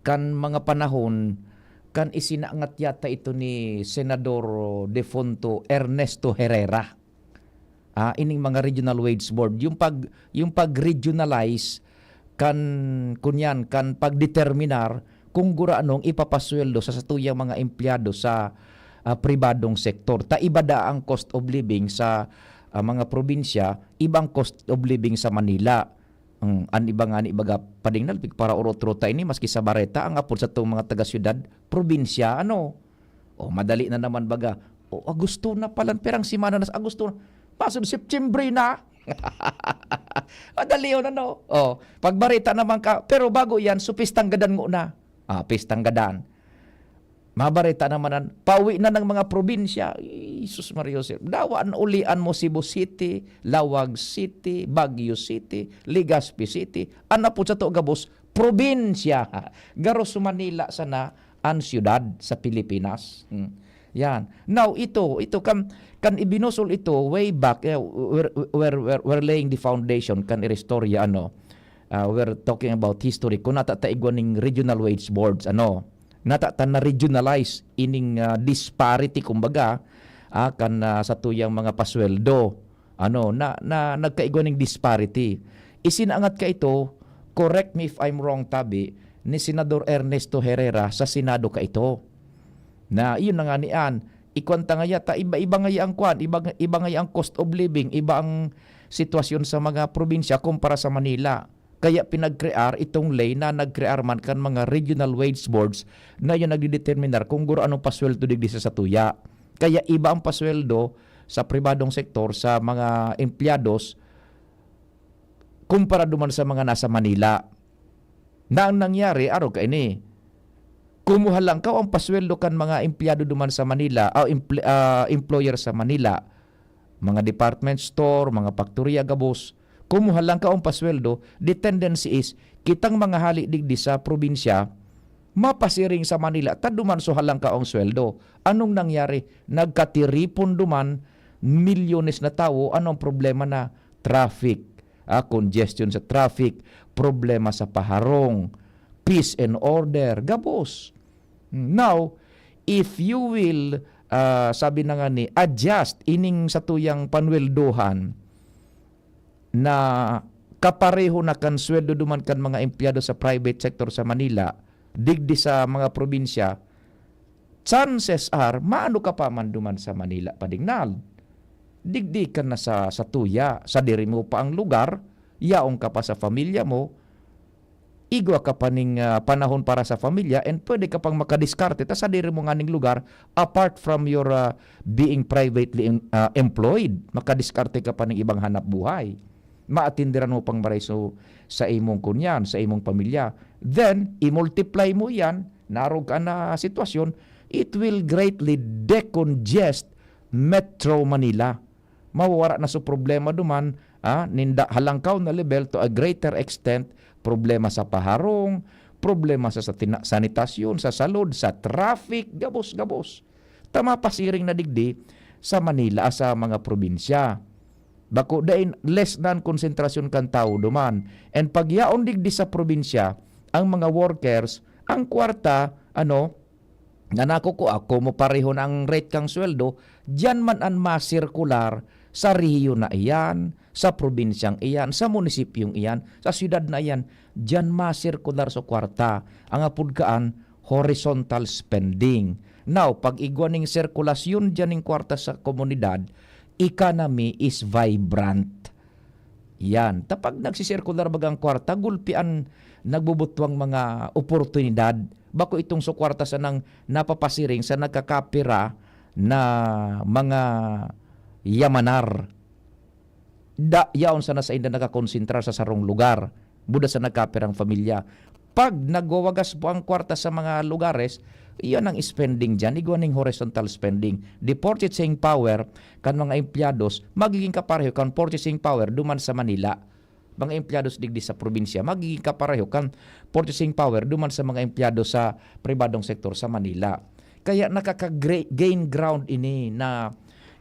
kan mga panahon, kan isinangat yata ito ni Senador defunto Ernesto Herrera. Ah, ining mga regional wage board, yung pag, yung pag-regionalize kan, kunyan, kan pagdeterminar kung guraanong ipapasweldo sa satuyang mga empleyado sa, ah, pribadong sektor. Ta iba daa ang cost of living sa, ah, mga probinsya, ibang cost of living sa Manila. Ang, an iba ngani baga, padingnal, pig-, para orotro ta ini, maski sa bareta, ang apod satong mga taga-syudad, probinsya, ano? O, madali na naman baga. O, Agosto na pala, pirang semana na sa Agosto na. Masud September na. Madali yun, ano? O, pagbareta naman ka, pero bago yan, so pistang gadan ngona. Ah, pistang gadan. Mabareta naman an, pauwi na ng mga probinsya. Jesus Maria Jose. Dawa an ulian mo, Cebu City, Laoag City, Baguio City, Legazpi City. An apod sato gabos, probinsya. Garo sa Manila sana an siyudad sa Pilipinas. Hmm. Yan. Now, ito, ito kan, kan ibinusol ito way back, eh, we're, we're, we're, we're laying the foundation kan iristorya, ano, ah, we're talking about history. Kung nata ta igwa ning regional wage boards, ano, nata ta na-regionalize ining, ah, disparity, kumbaga, ah, kan, ah, satuyang mga pasweldo. Ano, na, na nagkaigwa ning disparity. Isinangat ka ito, correct me if I'm wrong, tabi, ni Senador Ernesto Herrera sa Senado ka ito. Na, iyon na nga ni an, ikwan ta nga yata, iba-iba nga ang kwan, iba, iba nga ang cost of living, iba ang sitwasyon sa mga probinsya kumpara sa Manila. Kaya pinagkrear itong ley na nagkrear man kan mga regional wage boards na yung nagdideterminar kung guro anong pasweldo digdi sa satuya. Kaya iba ang pasweldo sa pribadong sektor sa mga empleyados kumpara duman sa mga nasa Manila. Na ang nangyari, aro kaini, kumuha lang ka ang pasweldo kan mga empleyado duman sa Manila, o emple-, ah, employer sa Manila, mga department store, mga faktorya, gabos, kumuha lang ka ang pasweldo, the tendency is, kitang mga hali digdi sa probinsya, mapasiring sa Manila, ta duman so halangkaong sweldo. Anong nangyari? Nagkatiripon duman, milyones na tawo. Anong problema na? Traffic. Ah, congestion sa traffic, problema sa paharong, peace and order, gabos. Now, if you will, ah, sabi na nga ni, adjust ining satuyang panweldohan na kapareho na kan sweldo duman kan mga empleyado sa private sector sa Manila, digdi sa mga probinsya, chances are, maano ka pa man duman sa Manila, Padingnal. Digdi ka na sa, sa tuya, sadiri mo pa ang lugar, yaon ka pa sa pamilya mo, igwa ka pa ning, ah, panahon para sa pamilya, and pwede ka pang makadiskarte ta sadiri mo nganing lugar, apart from your, ah, being privately em-, ah, employed, makadiskarte ka pa ning ibang hanap buhay. Maatindiran mo pang maray so sa imong kunyan, sa imong pamilya. Then, i-multiply mo yan, narog ka na sitwasyon, it will greatly decongest Metro Manila. Mawawara na so problema duman, ah, ninda halangkaw na level to a greater extent, problema sa paharong, problema sa, sa tina-, sanitasyon, sa salud, sa traffic, gabos-gabos. Ta mapasiring na digdi sa Manila, sa mga probinsya. Bako dai less than konsentrasyon kan tawo duman. And pag yaon digdi sa probinsya, ang mga workers, ang kwarta, ano, na nakukua, komo pareho na ang rate kan sweldo, diyan man an masirkular sa rehiyon na iyan, sa probinsyang iyan, sa munisipyong iyan, sa syudad na iyan, diyan masirkular sa kwarta. Ang apod kaan, horizontal spending. Now, pag igwa ning sirkulasyon diyan ning kwarta sa komunidad, economy is vibrant. Yan. Ta pag nagsisirkular baga ang kwarta, gulpi an nagbubutwang mga oportunidad. Bako itong so kwarta sanang napapasiring sa nagkakapira na mga yamanar. Da, yaon sana sainda nakakonsentrar sa sarong lugar. Buda sa nagkapirang pamilya. Pag nagwawagas po ang kwarta sa mga lugares, iyan ang spending diyan, igwa ning horizontal spending. The purchasing power kan mga empleyados magiging kapareho kan purchasing power duman sa Manila. Mga empleyados digdi sa probinsya, magiging kapareho kan purchasing power duman sa mga empleyado sa pribadong sektor sa Manila. Kaya nakaka-gain ground ini na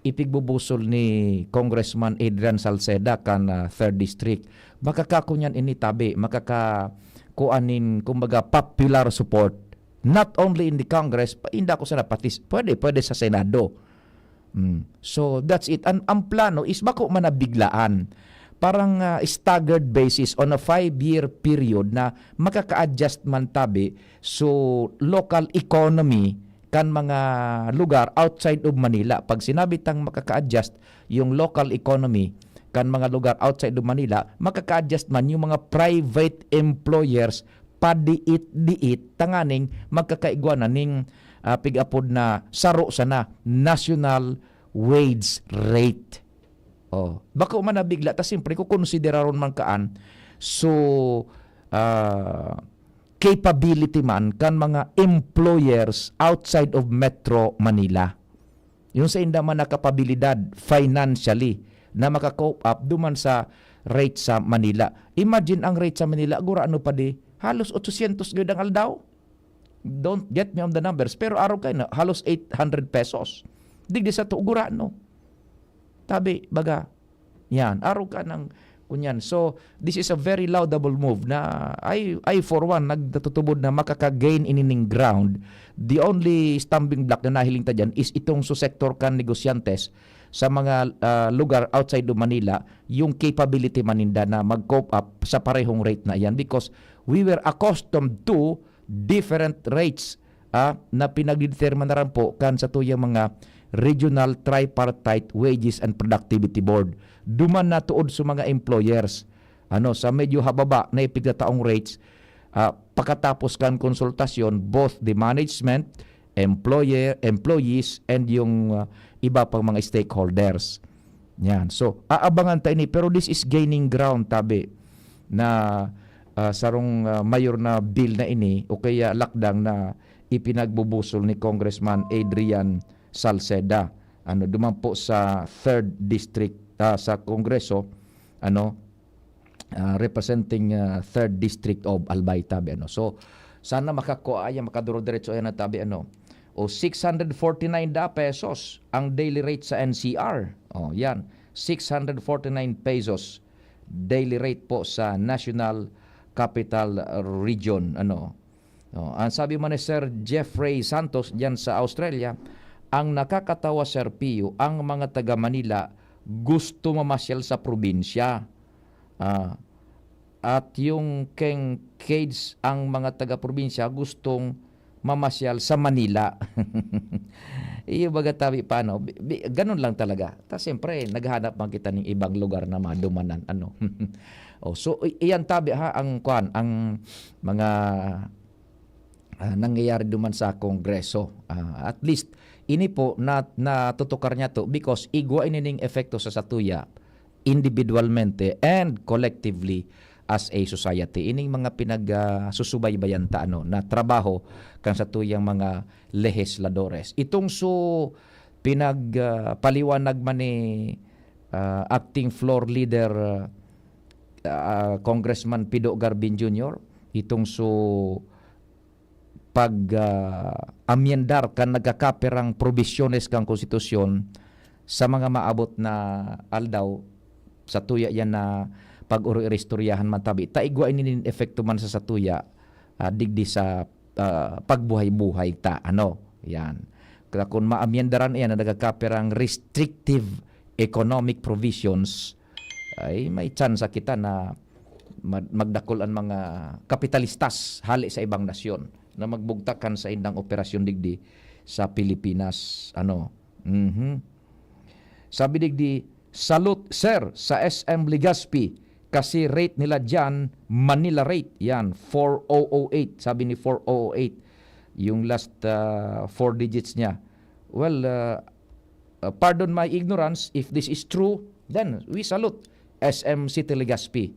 ipigbubusol ni Congressman Adrian Salceda kan, ah, third District. Makakakunyan ini tabi, makaka-, kuan nin, kumbaga, popular support. Not only in the Congress, pa-, inda ko sana pati s-, pwede, pwede sa Senado. Mm. So, that's it. An, ang plano is bako man na biglaan. Parang, ah, staggered basis on a five-year period na makaka-adjust man tabi so local economy kan mga lugar outside of Manila. Pag sinabi tang makaka-adjust yung local economy kan mga lugar outside of Manila, makaka-adjust man yung mga private employers padiit-diit tanganing magkakaigwa na ning, ah, pig-apod na saro sana, national wage rate. Oh, bako man nabigla, ta siyempre kukonsideraron man kaan so, ah, capability man kan mga employers outside of Metro Manila. Yung sa inda man nakapabilidad financially na maka-cope up duman sa rate sa Manila. Imagine ang rate sa Manila, gurano pa di, halos otosyentos gud ang aldaw. Don't get me on the numbers, pero arog kayo na, halos eight hundred pesos. Digdi sa to, gurano. Tabi, baga, yan, arog ka ng kunyan. So, this is a very laudable move na I, I for one, nagtatutubod na makaka-gain inining ground. The only stumbling block na nahiling ta dyan is itong sa sektor kan negosyantes sa mga, ah, lugar outside of Manila, yung capability man ninda na mag-cope up sa parehong rate na yan because we were accustomed to different rates, ah, na pinagdedeterminaran po kan satuyang mga Regional Tripartite Wages and Productivity Board. Duman na tuod sa mga employers, ano, sa medyo hababa na ipigtataong rates, ah, pakatapos kan konsultasyon, both the management, employer, employees, and yung, ah, iba pang mga stakeholders. Yan. So, aabangan ta ini, pero this is gaining ground, tabi, na, ah, sarong, ah, mayor na bill na ini o kaya lakdang na ipinagbubusol ni Congressman Adrian Salceda. Ano, duman po sa third District, ah, sa Kongreso, ano, ah, representing, ah, third District of Albay, tabi, ano. So, sana makakua yan, makaduro-diretso yan na tabi, ano. O six hundred forty-nine da pesos ang daily rate sa N C R. O, yan. Six hundred forty-nine pesos daily rate po sa National Capital Region, ano. Oh, ang sabi man ni Sir Jeffrey Santos diyan sa Australia, "Ang nakakatawa, Sir Pio, ang mga taga Manila gusto mamasyal sa probinsya. Ah, at yung keng cage, ang mga taga-probinsya gustong mamasyal sa Manila." Iyo baga tabi pa, no? Bi-, bi-, ganun lang talaga. Ta siyempre, naghahanap man kita ning ibang lugar na madumanan, ano? Oh, so, i-, iyan tabi, ha, ang kwan, ang mga, ah, nangyayari duman sa Kongreso. Ah, at least, ini po na, natutukar niya to because igwa ini ning epekto sa satuya individualmente and collectively as a society. Ining mga pinag, ah, susubaybayan ta, ano, na trabaho kan satuyang mga lehisladores. Itong su pinag, ah, paliwanag man ni, ah, Acting Floor Leader, ah, ah, Congressman Pido Garbin Junior, itong su pag, ah, amyendar kan nagkakapirang probisyones kan konstitusyon sa mga maabot na aldaw, satuya yan na pag-oro-iristoryahan man tabi. Ta igwa ini nin epekto man sa satuya, ah, digdi sa, ah, pagbuhay-buhay ta, ano, yan. Kaya kun maamyendaran iyan na nagkakapirang restrictive economic provisions, ay may tsansa kita na mag-, magdakul an mga kapitalistas hale sa ibang nasyon na magbugtak kan saindang operasyon digdi sa Pilipinas, ano. Mhm. Sabi digdi, "Salute, sir, sa S M Legazpi, kasi rate nila diyan, Manila rate." Yan, four oh oh eight, sabi ni four oh oh eight. Yung last, ah, four digits niya. Well, ah, ah, pardon my ignorance, if this is true, then we salute S M City Legazpi.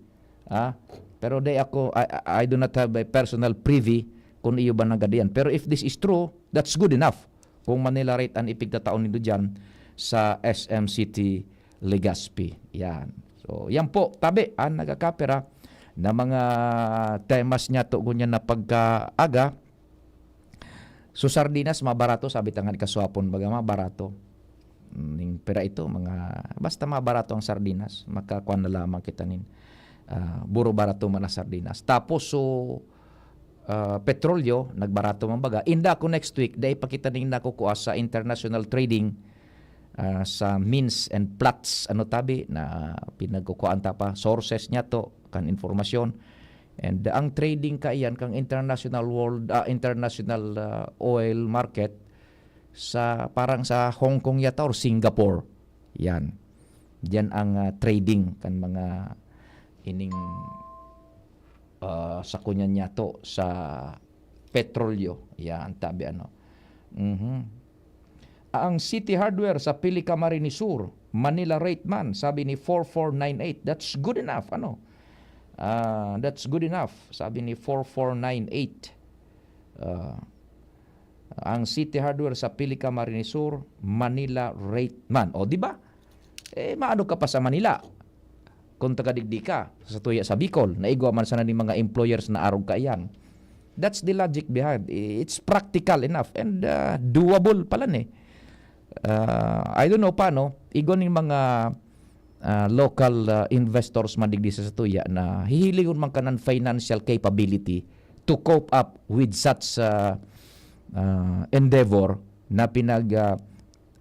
Ah, pero di ako, I, I, I do not have a personal privy kung iyo ba nanggad iyan. Pero if this is true, that's good enough. Kung Manila rate an ipigtatao nindo diyan sa S M City Legazpi. Yan. So, yan po, tabi, ang nagkakapira na mga temas niya to ngunyan na pagkaaga. So, sardinas, mabarato, sabi ta nga ni kaswapon, baga mabarato. Ning pira ito, mga, basta mabarato ang sardinas, makakuan na lamang kita nin, ah, buro barato man ang sardinas. Tapos, so, ah, petrolyo, nagbarato man baga. Inda ako next week, dai pa kita ning nakukua sa international trading, ah, sa mines and flats, ano tabi, na pinagkukuhaan ta pa, sources niya to, kan informasyon. And ang trading kaiyan kang international world, ah, international, ah, oil market sa, parang sa Hong Kong yata or Singapore. Yan. Diyan ang, ah, trading kan mga ining, ah, sa kunyan niya to sa petrolyo. Yan, tabi ano. Mhm. Ang City Hardware sa Pili Camarines Sur, Manila rate man, sabi ni four four nine eight. That's good enough, ano? Ah, that's good enough, sabi ni four four nine eight. Ah, ang City Hardware sa Pili Camarines Sur, Manila rate man. O, di ba? Eh, maano ka pa sa Manila? Kung taga digdi ka, sa tuya sa Bicol, naigwa man sana ning mga employers na arog kaiyan. That's the logic behind. It's practical enough and, ah, doable pala ni. Ah, I don't know paano, igwa ning mga, ah, local, ah, investors man digdi sa satuya na hihilingon man kanan financial capability to cope up with such, ah, ah, endeavor na pinag, ah,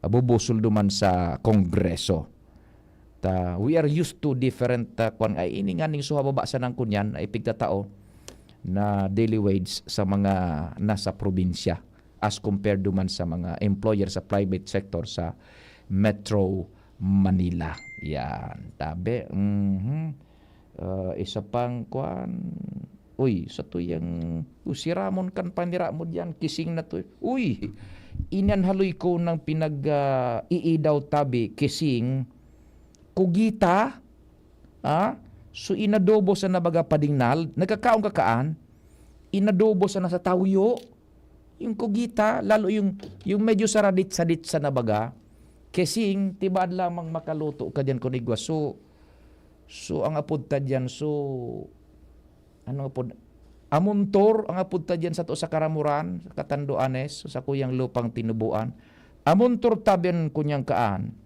bubusol duman sa Kongreso. Ta, we are used to different, ah, kwan, ay, ini nga ning suha baba sa nang kunyan, ay pigtatao na daily wage sa mga nasa probinsya as compared duman sa mga employer sa private sector sa Metro Manila. Yan, tabi. Mhm. Ah, isa pang kwan, uy, sa tuyang, oh, si Ramon kan panira mo diyan, kising na to. Uy, inan haloy ko nang pinag, ah, iidaw tabi, kising, kugita, ah, so inadobo sa nabaga padingnal, nagkakaon kakaan, inadobo sa nasa tawyo, yung kugita, lalo yung, yung medyo saradit-sadit sa nabaga, kising, tibaad lamang makaluto ka diyan kun igwa. So, so, ang apod ta diyan, so, ano apod? Amuntor, ang apod ta diyan sa to sa Karamuran, sa Catanduanes, sa kuyang lupang tinubuan. Amuntor tabi an kunyang kaan.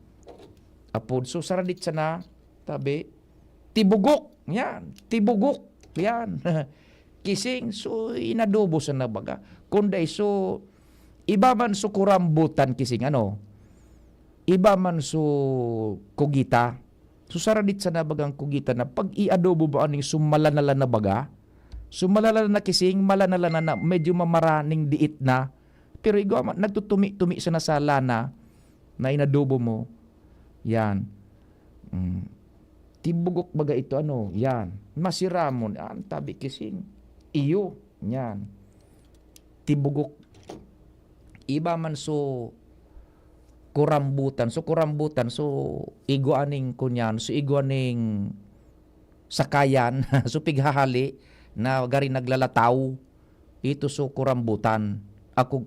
Apod, so, saradit sana, tabi, tibugok, yan, tibugok. Yan. Kising, so inadobo sana baga. Kundi so, iba man so kurambutan kising, ano? Iba man so kugita. So saradit sana bagang kugita na pag-iadobo mo aning so malanalan na baga. So malanalan na kising, malanalan na, na medyo mamaraning diit na. Pero igwa man, nagtutumi-tumi sana sa lana na inadobo mo. Yan. Mm. Tibugok baga ito, ano, yan. Masiramon. An tabi kising. Iyo. Yan. Tibugok. Iba man so kurambutan. So kurambutan. So igwa ning kunyan. So igwa ning sakayan. So pighahali na gari naglalataw. Ito so kurambutan. Ako,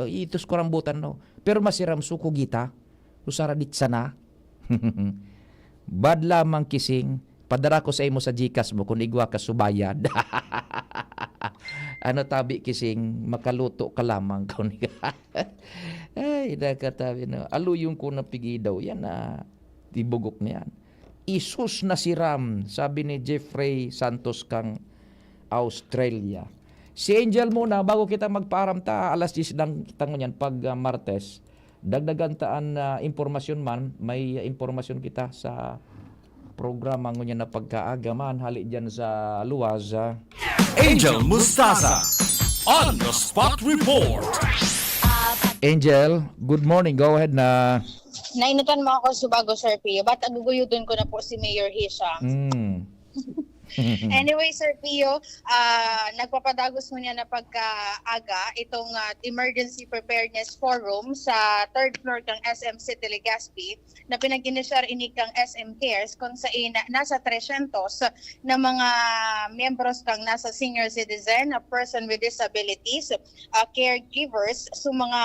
ito so kurambutan, no? Pero masiram so kugita. Usara dit sana. Bad lamang kising, padara ko sa imo sa Gcash mo kun igwa ka subayad. Ano tabi kising, makaluto ka lamang kun ay, nakatabi na. Aluyon ko na pigi daw. Yan na, tibugok niyan. Isus na siram, sabi ni Jeffrey Santos kang Australia. Si Angel muna, bago kita magpaaram ta, alas diyes lang kita ngunyan pag ah, Martes. Dagdagan ta an ah, impormasyon man, may impormasyon kita sa programa ngunyan na pagkaaga man, hali dyan sa luwas. ah. Angel Mustasa on the spot report. Angel, good morning. Go ahead na. Nainutan mo ako subago, Sir Pio. Ba't aguguyudon ko na po si Mayor Hisham? Mm. Anyway, Sir Pio, ah, nagpapadagos mo niya na pagkaaga itong ah, Emergency Preparedness Forum sa third floor kang S M City Legazpi na pinag-inisyar ini kang S M Cares kung sain nasa tresyentos na mga miyembros kang nasa senior citizen, a person with disabilities, ah, caregivers, so mga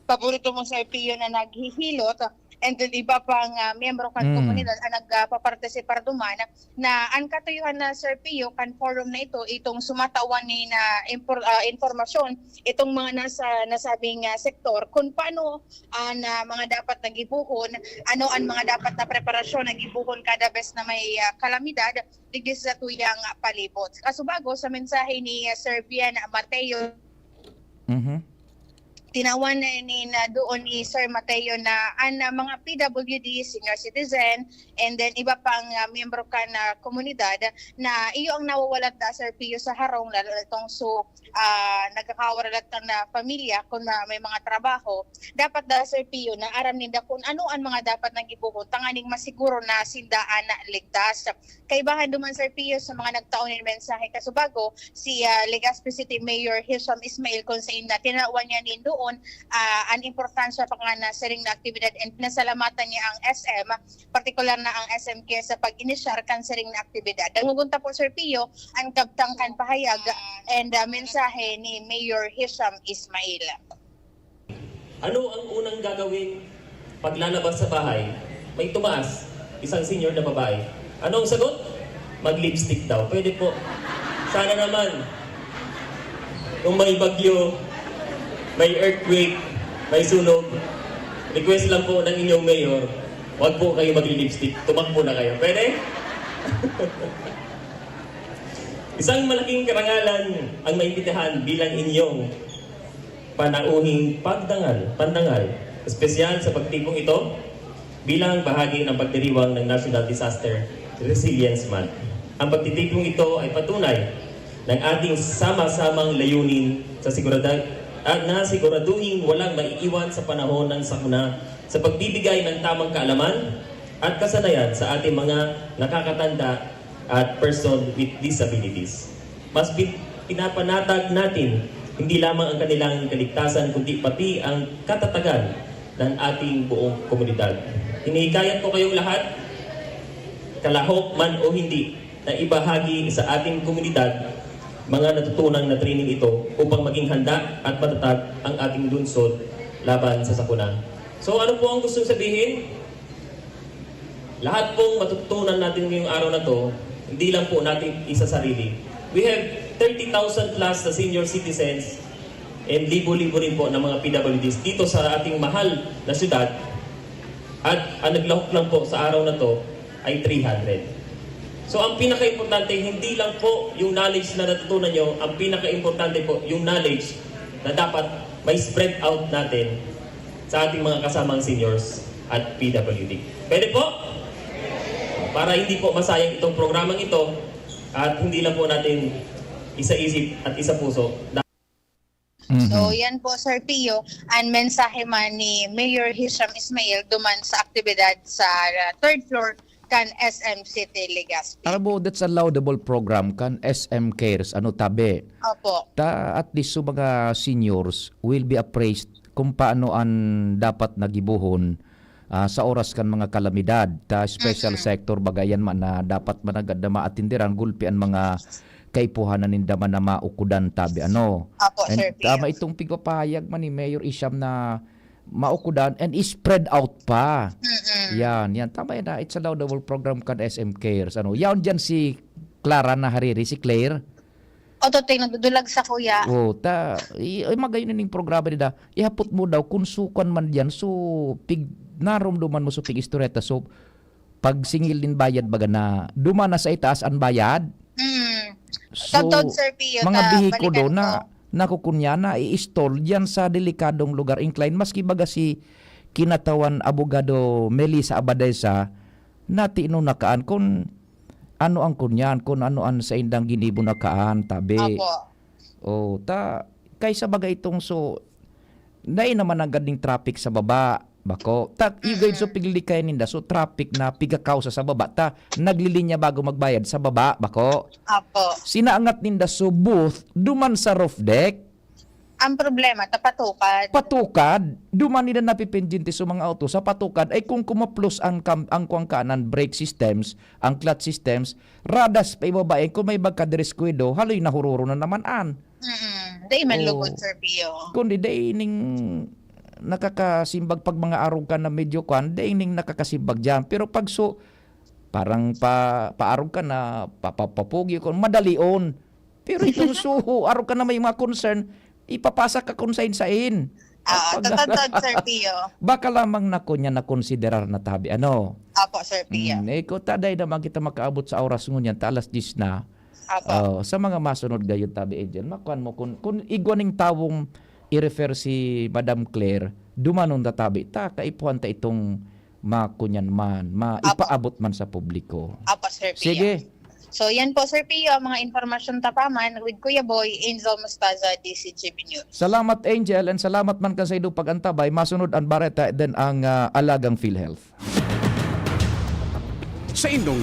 paborito mo, Sir Pio, na naghihilot, and then iba pang ah, miyembro kan Mm. komunidad ang nagpapartisipar duman na an katuyuhan na, Sir Pio, kan forum na ito, itong sumatawan ni na impor- ah, impormasyon, itong mga nasa nasabing ah, sektor, kung paano ang ah, mga dapat na gibohon, ano ang mga dapat na preparasyon na gibohon kada bes na may ah, kalamidad digdi sa tuyang ah, palibot. Kasubago sa mensahe ni ah, Sir Bian Mateo, Mhm. tinawan na ni na doon ni Sir Mateo na ang ah, mga P W D, senior citizen, and then iba pang ah, miyembro kan ah, komunidad na iyo ang nawawalat na, Sir Pio, sa harong, lalo na itong so ah, nagkakawaralat na pamilya kung na may mga trabaho. Dapat da, Sir Pio, na aram ninda kung ano ang mga dapat na gibohon tanganing masiguro na sinda ana ligtas. Kaibahan duman, Sir Pio, sa mga nagtao nin mensahe kasubago, si ah, Legazpi City Mayor Hisham Ismail, kung sain na tinawan niya nin doon ah, an importansya pa nga na siring na aktibidad, and pinasalamatan niya ang S M, partikular na ang S M Care sa pag-inisyar kan siring na aktibidad. Dangogon ta po, Sir Pio, an kabtang kan pahayag and ah, mensahe ni Mayor Hisham Ismail. Ano ang unang gagawin paglalabas sa bahay? May tumaas, isang senior na babae. Ano ang sagot? Mag-lipstick daw. Pwede po. Sana naman. Kung may bagyo, may earthquake, may sunog, request lang po ng inyong mayor, wag po kayo mag-lipstick. Tumakbo na kayo. Pwede? Isang malaking karangalan ang naimbitahan bilang inyong panauhing pagdangal, pandangal, espesyal sa pagtipong ito bilang bahagi ng pagdiriwang ng National Disaster Resilience Month. Ang pagtitipong ito ay patunay ng ating sama-samang layunin sa sigurada at na siguraduhin walang maiiwan sa panahon ng sakuna sa pagbibigay ng tamang kaalaman at kasanayan sa ating mga nakakatanda at person with disabilities. Mas pin- pinapanatag natin hindi lamang ang kanilang kaligtasan kundi pati ang katatagan ng ating buong komunidad. Hinihikayat ko kayong lahat, kalahok man o hindi, na ibahagi sa ating komunidad mga natutunang na training ito upang maging handa at matatag ang ating lungsod laban sa sakuna. So ano po ang gustong sabihin? Lahat pong matutunan natin ngayong araw na to, hindi lang po natin isasarili. We have thirty thousand plus na senior citizens and libo-libo rin po ng mga P W Ds dito sa ating mahal na syudad. At ang naglahok lang po sa araw na to ay three hundred. So ang pinaka-importante, hindi lang po yung knowledge na natutunan nyo, ang pinaka-importante po yung knowledge na dapat may spread out natin sa ating mga kasamang seniors at P W D. Pwede po? Para hindi po masayang itong programang ito at hindi lang po natin isa-isip at isa puso. So, yan po, Sir Pio, ang mensahe man ni Mayor Hisham Ismail duman sa aktibidad sa uh, third floor kan S M City Legazpi. Alam mo, that's a laudable program kan S M Cares, ano, tabi. Opo. Ta at least so mga seniors will be appraised kung paano an dapat nagibuhon ah, sa oras kan mga kalamidad. Ta special sector bagayan man na dapat managad na maatindiran gulpi an mga kaipuhanan ninda man na maukudan tabi ano. Opo, Sir Pio. Tama itong pigpapahayag man ni Mayor Isham na maukudan and spread out pa. Mm-mm. Yan, yan. Tama yan. Ah. It's a laudable program kan S M Cares. Ano, yaon dyan si Clara na hariri, si Claire. O, totoy, nagdudulag sa kuya. Oh, ta, i, ay magayon ning programa nila. Ihapot mo daw kung sukan man diyan. So, pig narumduman mo so pig istoreta. So, pag singil din bayad baga na dumana sa itaas ang bayad. Mm. So, Tagtod, Sir Pio, mga ta- bihikulo balikan na ko. Nakukunya na i-stall diyan sa delikadong lugar, incline, maski baga si kinatawan abogado Melissa Abadesa, natino na kaan kung ano ang kunyan, kung ano ang sa indang ginibo na kaan, tabi. Opo. Oh, ta kaysa baga itong so dai naman ang gading traffic sa baba, bako. Ta igay so piglikay ninda so traffic na pigakausa sa baba, ta naglilinya bago magbayad sa baba, bako. Opo. Sinaangat ninda so booth duman sa roof deck. Ang problema, tapatukad. Patukad, duman nila napipindyente sa mga auto sa patukad ay kung kumaplos ang kam, ang kuwang kanan brake systems, ang clutch systems, radas pa ibabae kung may bagka direskwado, haloy nahururo na naman an. Mm-mm. Dai man Oo. Lugod, Sir Pio. Kundi dai ning nakakasimbag pag mga arog ka na medyo kwan, dai ning nakakasimbag diyan. Pero pag so, parang pa, paarog ka na, papapugi ko, madalion. Pero itong suho, arog ka na may mga concern, ipapasa ka kung sain-sain. Ah, Pag- tatantod, Sir Pio. Baka lamang na ko niya nakonsiderar na tabi, ano? Opo, Sir Pio. Mm, eh, kung taday naman kita makaabot sa oras ngunyan, ta alas diyes na. Opo. Oh, sa mga masunod gayon tabi, Angel, makuan mo kung, kung igwa ning tawong i-refer si Madam Claire, dumanon na tabi, ta kaipuhan ta itong makunyan man, maipaabot man sa publiko. Opo, Sir Pio. Sige. So, yan po, Sir Pio, ang mga informasyon tapaman with Kuya Boy, Angel Mostaza, D C G B News. Salamat, Angel, and salamat man kan sa ido pag-antabay. Masunod ang bareta, then ang ah, alagang PhilHealth. Sa indong